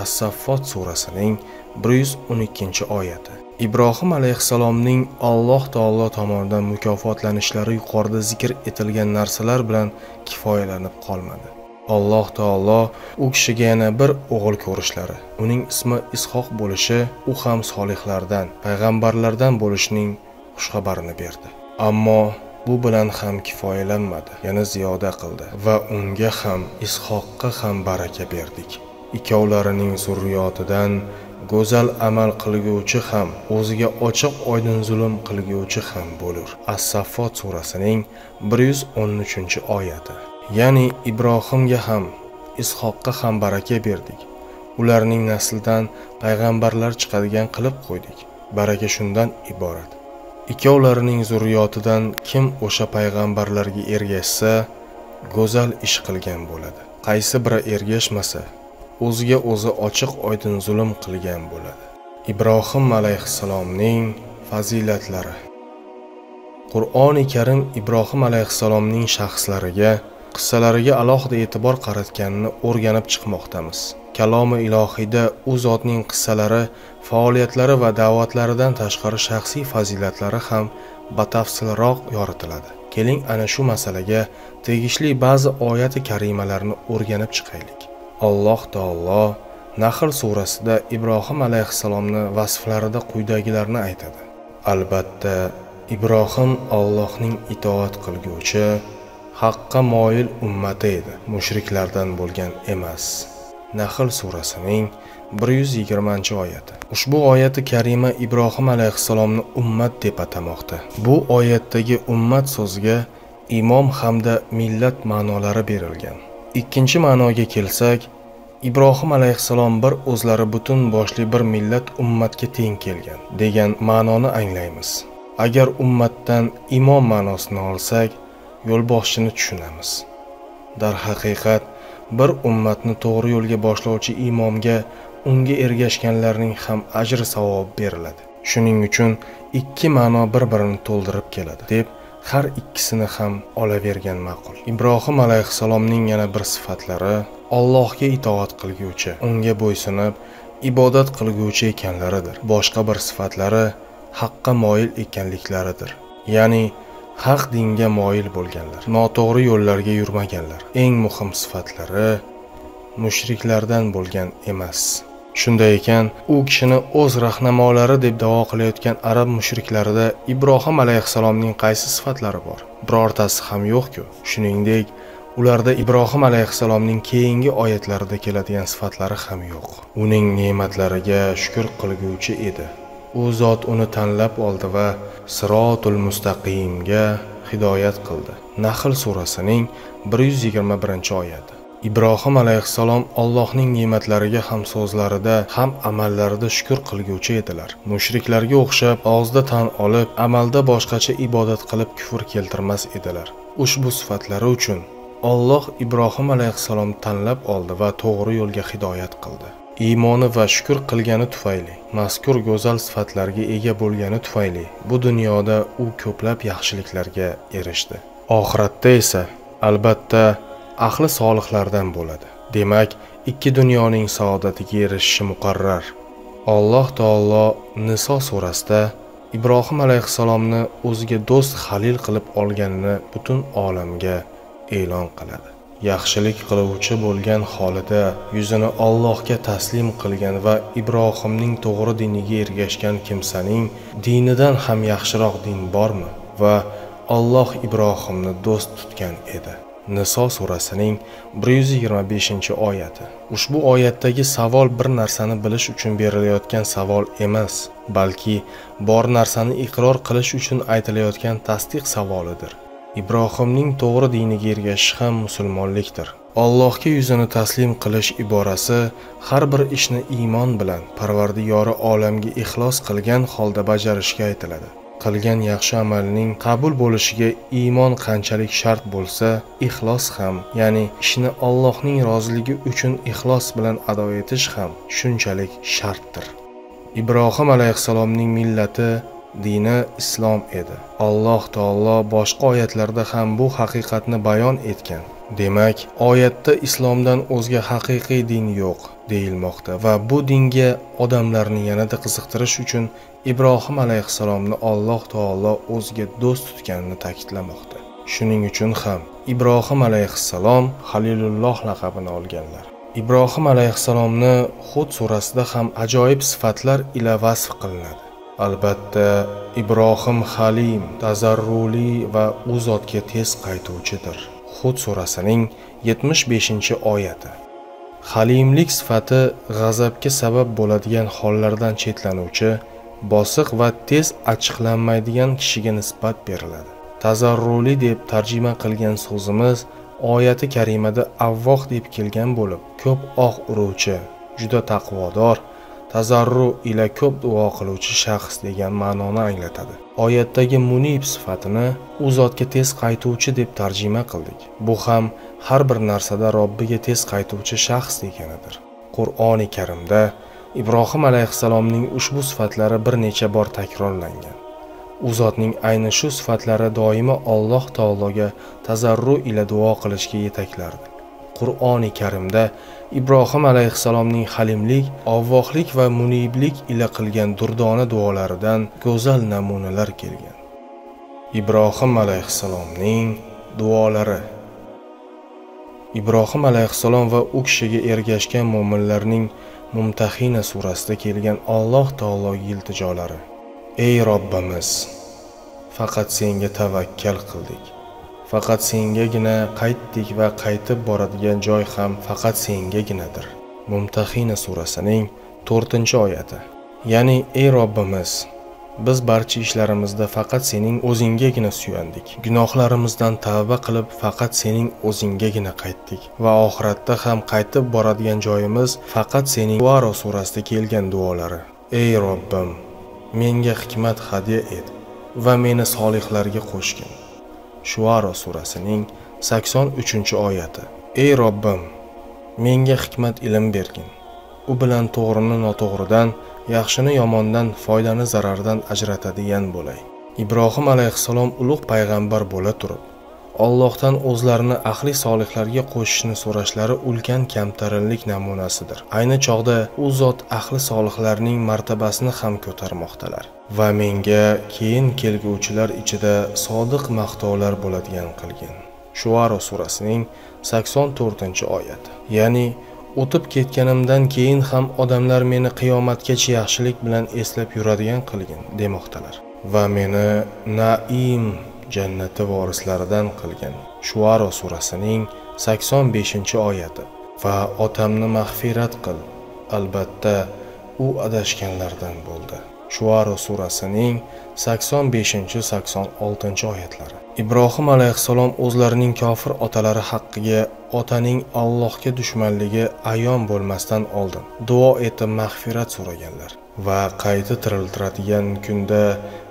As-Saffot surasining 112-oyati. Ibrohim alayhissalomning Alloh taolo tomonidan mukofotlanishlari yuqorida zikr etilgan narsalar bilan kifoyalanib qolmadi. Alloh taolo u kishiga yana bir o'g'il ko'rishlari, uning ismi Ishoq bo'lishi, u ham solihlardan, payg'ambarlardan bo'lishining xushxabarini berdi. Ammo bu bilan ham kifoyalanmadi, yana ziyoda qildi va unga ham, Ishoqqa ham baraka berdik. Ikkovlarining zurriyotidan go'zal amal qilguvchi ham, o'ziga ochiq oydin zulm qilguvchi ham bo'lur. As-Saffot surasining 113-oyati. Ya'ni Ibrohimga ham, Ishoqqa ham baraka berdik. Ularning naslidan payg'ambarlar chiqadigan qilib qo'ydik. Baraka shundan iborat. Ikkovlarining zurriyotidan kim o'sha payg'ambarlarga ergashsa, go'zal ish qilgan bo'ladi. Qaysi biri ergashmasa, o'ziga o'zi ochiq oydin zulm qilgan bo'ladi. Ibrohim alayhissalomning fazilatlari. Qur'oni Karim Ibrohim alayhissalomning shaxslariga, qissalariga alohida e'tibor qaratganini o'rganib chiqmoqdamiz. Kalomi ilohiyda u zotning qissalari, faoliyatlari va da'vatlaridan tashqari shaxsiy fazilatlari ham batafsilroq yoritiladi. Keling ana shu masalaga tegishli ba'zi oyati karimalarni o'rganib chiqaylik. Alloh taolo Nahl surasida Ibrohim alayhissalomni vasflarida quyidagilarni aytadi. Albatta, Ibrohim Allohning itoat qilguvchi, haqqa moyil ummati edi, mushriklardan bo'lgan emas. Nahl surasining 120-oyati. Ushbu oyati karima Ibrohim alayhissalomni ummat deb atamoqda. Bu oyatdagi ummat so'ziga imom hamda millat ma'nolari berilgan. Ikkinchi ma'noga kelsak, Ibrohim alayhissalom bir o'zlari butun boshli bir millat ummatga teng kelgan degan ma'noni anglaymiz. Agar ummatdan imom ma'nosini olsak, yo'lboshchini tushunamiz. Darhaqiqat, bir ummatni to'g'ri yo'lga boshlovchi imomga unga ergashganlarning ham ajr savobi beriladi. Shuning uchun ikki ma'no bir-birini to'ldirib keladi deb har ikkisini ham olavergan ma'qul. Ibrohim alayhissalomning yana bir sifatlari Allohga itoat qilguvchi, unga bo'ysunib ibodat qilguvchi ekanlaridir. Boshqa bir sifatlari haqqa moyil ekanliklaridir. Ya'ni haq dinga moyil bo'lganlar, noto'g'ri yo'llarga yurmaganlar. Eng muhim sifatlari mushriklardan bo'lgan emas. Shunday ekan, u kishini o'z rahnamolari deb da'vo qilayotgan arab mushriklarida Ibrohim alayhissalomning qaysi sifatlari bor? Birortasi ham yo'q-ku. Shuningdek, ularda Ibrohim alayhissalomning keyingi oyatlarida keladigan sifatlari ham yo'q. Uning ne'matlariga shukr qilguvchi edi. U zot uni tanlab oldi va sirotul mustaqimga hidoyat qildi. Nahl surasining 121-oyati. Ibrohim alayhissalom Allohning ne'matlariga ham so'zlarida, ham amallarida shukr qilguvchi edilar. Mushriklarga o'xshab og'izda tan olib, amalda boshqacha ibodat qilib kufr keltirmas edilar. Ushbu sifatlari uchun Alloh Ibrohim alayhissalom tanlab oldi va to'g'ri yo'lga hidoyat qildi. Iymoni va shukr qilgani tufayli, mazkur go'zal sifatlarga ega bo'lgani tufayli bu dunyoda u ko'plab yaxshiliklarga erishdi. Oxiratda esa albatta ahli solihlardan bo'ladi. Demak, ikki dunyoning saodatiga erishishi muqarrar. Alloh taolo Niso surasida Ibrohim alayhissalomni o'ziga do'st halil qilib olganini butun olamga e'lon qiladi. Yaxshilik qiluvchi bo'lgan holida yuzini Allohga taslim qilgan va Ibrohimning to'g'ri diniga ergashgan kimsaning dinidan ham yaxshiroq din bormi? Va Alloh Ibrohimni do'st tutgan edi. Niso surasining 125-oyati. Ushbu oyatdagi savol bir narsani bilish uchun berilayotgan savol emas, balki bor narsani iqror qilish uchun aytilayotgan tasdiq savolidir. Ibrohimning to'g'ri diniga ergashish ham musulmonlikdir. Allohga yuzini taslim qilish iborasi har bir ishni iymon bilan Parvardigori olamga ixlos qilgan holda bajarishga aytiladi. Qilgan yaxshi amalning qabul bo'lishiga iymon qanchalik shart bo'lsa, ixlos ham, ya'ni ishni Allohning roziligi uchun ixlos bilan ado etish ham shunchalik shartdir. Ibrohim alayhissalomning millati, dini islom edi. Alloh taolo boshqa oyatlarda ham bu haqiqatni bayon etgan. Demak, oyatda islomdan o'zga haqiqiy din yo'q deyilmoqda va bu dinga odamlarni yanada qiziqtirish uchun Ibrohim alayhissalomni Alloh taolo o'ziga do'st tutganini ta'kidlamoqda. Shuning uchun ham Ibrohim alayhissalom Halilulloh laqabini olganlar. Ibrohim alayhissalomni Hud surasida ham ajoyib sifatlar ila vasf qilinadi. Albatta, Ibrohim halim, tazarruli va u zotga tez qaytuvchidir. Hud surasining 75-oyati. Halimlik sifati g'azabga sabab bo'ladigan hollardan chetlanuvchi, bosiq va tez achchiqlanmaydigan kishiga nisbat beriladi. Tazarruli deb tarjima qilgan so'zimiz oyati karimada avvoh deb kelgan bo'lib, ko'p oq uruvchi, juda taqvodor, tazarru ila ko'p duo qiluvchi shaxs degan ma'noni anglatadi. Oyatdagi munib sifatini u zotga tez qaytuvchi deb tarjima qildik. Bu ham har bir narsada Robbiga tez qaytuvchi shaxs deganidir. Qur'oni Karimda Ibrohim alayhissalomning ushbu sifatlari bir necha bor takrorlangan. U zotning ayni shu sifatlari doimo Alloh taologa tazarru ila duo qilishga yetaklardi. Qur'oni Karimda Ibrohim alayhissalomning halimlik, avvohlik va muniblik ila qilgan durdona duolaridan go'zal namunalar kelgan. Ibrohim alayhissalomning duolari. Ibrohim alayhissalom va u kishiga ergashgan mo'minlarning Mumtahina surasida kelgan Alloh taologa iltijolari. Ey Robbimiz, faqat senga tavakkal qildik. Faqat sengagina qaytdik va qaytib boradigan joy ham faqat sengaginadir. Mumtahina surasining 4-oyati. Ya'ni ey Robbimiz, biz barcha ishlarimizda faqat sening o'zinggagina suyandik. Gunohlarimizdan tavba qilib faqat sening o'zinggagina qaytdik va oxiratda ham qaytib boradigan joyimiz faqat sening. Shuaro surasida kelgan duolari. Ey Robbim, menga hikmat hadya et va meni solihlarga qo'shgin. Shuaro surasining 83-oyati. Ey Robbim, menga hikmat ilm bergin. U bilan to'g'rini noto'g'ridan, yaxshini yomondan, foydani zarardan ajratadigan bo'lay. Ibrohim alayhissalom ulug' payg'ambar bo'la turib, Allohdan o'zlarini ahli solihlarga qo'shishni so'rashlari ulkan kamtarinlik namunasidir. Ayni chog'da u zot ahli solihlarning martabasini ham ko'tarmoqdalar va menga keyin kelguvchilar ichida sodiq maqtovlar bo'ladigan qilgin. Shuaro surasining 84-oyati. Ya'ni o'tib ketganimdan keyin ham odamlar meni qiyomatgacha yaxshilik bilan eslab yuradigan qilgin demoqdalar va meni Naim jannati vorislaridan qilgin. Shuaro surasining 85-oyati. Va otamni mag'firat qil, albatta u adashganlardan bo'ldi. Shuaro surasining 85-86 oyatlari. Ibrohim alayhissalom o'zlarining kofir otalari haqqiga otaning Allohga dushmanligi ayon bo'lmasdan oldin duo etib mag'firat so'raganlar va qayta tiriltiradigan kunda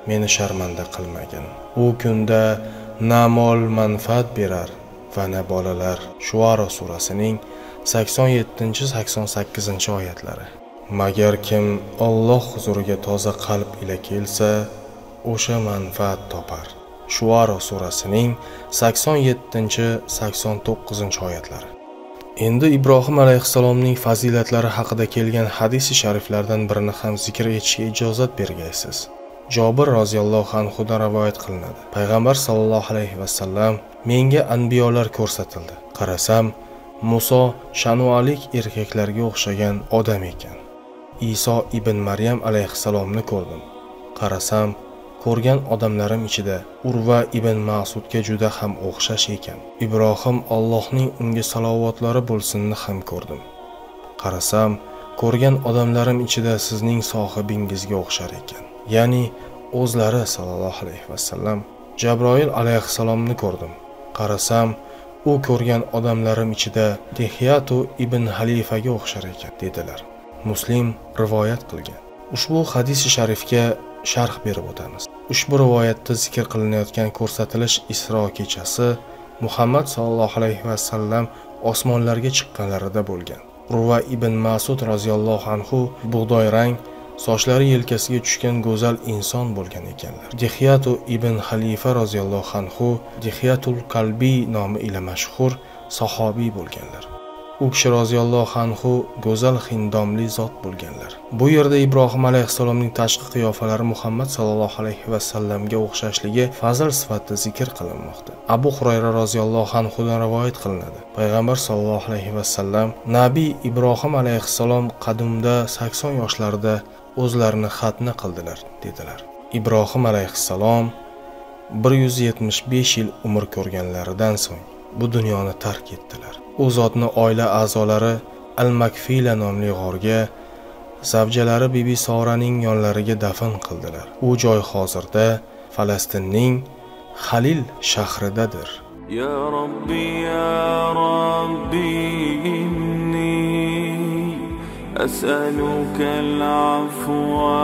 meni sharmanda qilmagin. U kunda na mol manfaat berar va na bolalar. Shuaro surasining 87-88 oyatlari. Magar kim Alloh huzuriga toza qalb ila kelsa, o'sha manfaat topar. Shuaro surasining 87-89 oyatlari. Endi Ibrohim alayhissalomning fazilatlari haqida kelgan hadisi shariflardan birini ham zikr etishga ijozat bergaysiz. Jobir roziyallohu anhudan rivoyat qilinadi. Payg'ambar sallallohu alayhi va sallam menga anbiyolar ko'rsatildi. Qarasam, Muso shanualik erkaklarga o'xshagan odam ekan. Iso ibn Maryam alayhissalomni ko'rdim. Qarasam, ko'rgan odamlarim ichida Urva ibn Mas'udga juda ham o'xshash ekan. Ibrohim Allohning unga salovatlari bo'lsinni ham ko'rdim. Qarasam, ko'rgan odamlarim ichida sizning sohibingizga o'xshar ekan. Ya'ni o'zlari sallallohu alayhi vasallam. Jabroil alayhissalomni ko'rdim. Qarasam, u ko'rgan odamlarim ichida Dihiyatu ibn Xalifaga o'xshar ekan dedilar. Muslim rivoyat qilgan. Ushbu hadisi sharifga sharh berib o'tamiz. Ushbu rivoyatda zikr qilinayotgan ko'rsatilish Isro kechasi Muhammad sallallohu alayhi va sallam osmonlarga chiqqanlarida bo'lgan. Urva ibn Mas'ud roziyallohu anhu bug'doy rang, sochlari yelkasiga tushgan go'zal inson bo'lgan ekanlar. Dihiyatu ibn Xalifa roziyallohu anhu Dihiyatul Kalbi nomi ila mashhur sahobiy bo'lganlar. U kishi roziyallohu anhu go'zal hindomli zot bo'lganlar. Bu yerda Ibrohim alayhissalomning tashqi qiyofalari Muhammad sallallohu alayhi va sallamga o'xshashligi fazl sifatida zikr qilinmoqda. Abu Hurayra roziyallohu anhudan rivoyat qilinadi. Payg'ambar sallallohu alayhi va sallam Nabiy Ibrohim alayhissalom qadimda 80 yoshlarida o'zlarini xatna qildilar dedilar. Ibrohim alayhissalom 175 yil umr ko'rganlaridan so'ng bu dunyoni tark etdilar. U zotni oila a'zolari Al-Makfila nomli g'orga, zavjalari Bibi Soraning yonlariga dafn qildilar. U joy hozirda Falastinning Xalil shahridadir. Ya Rabbi, ya Rabbi, inni as'aluka al-afwa.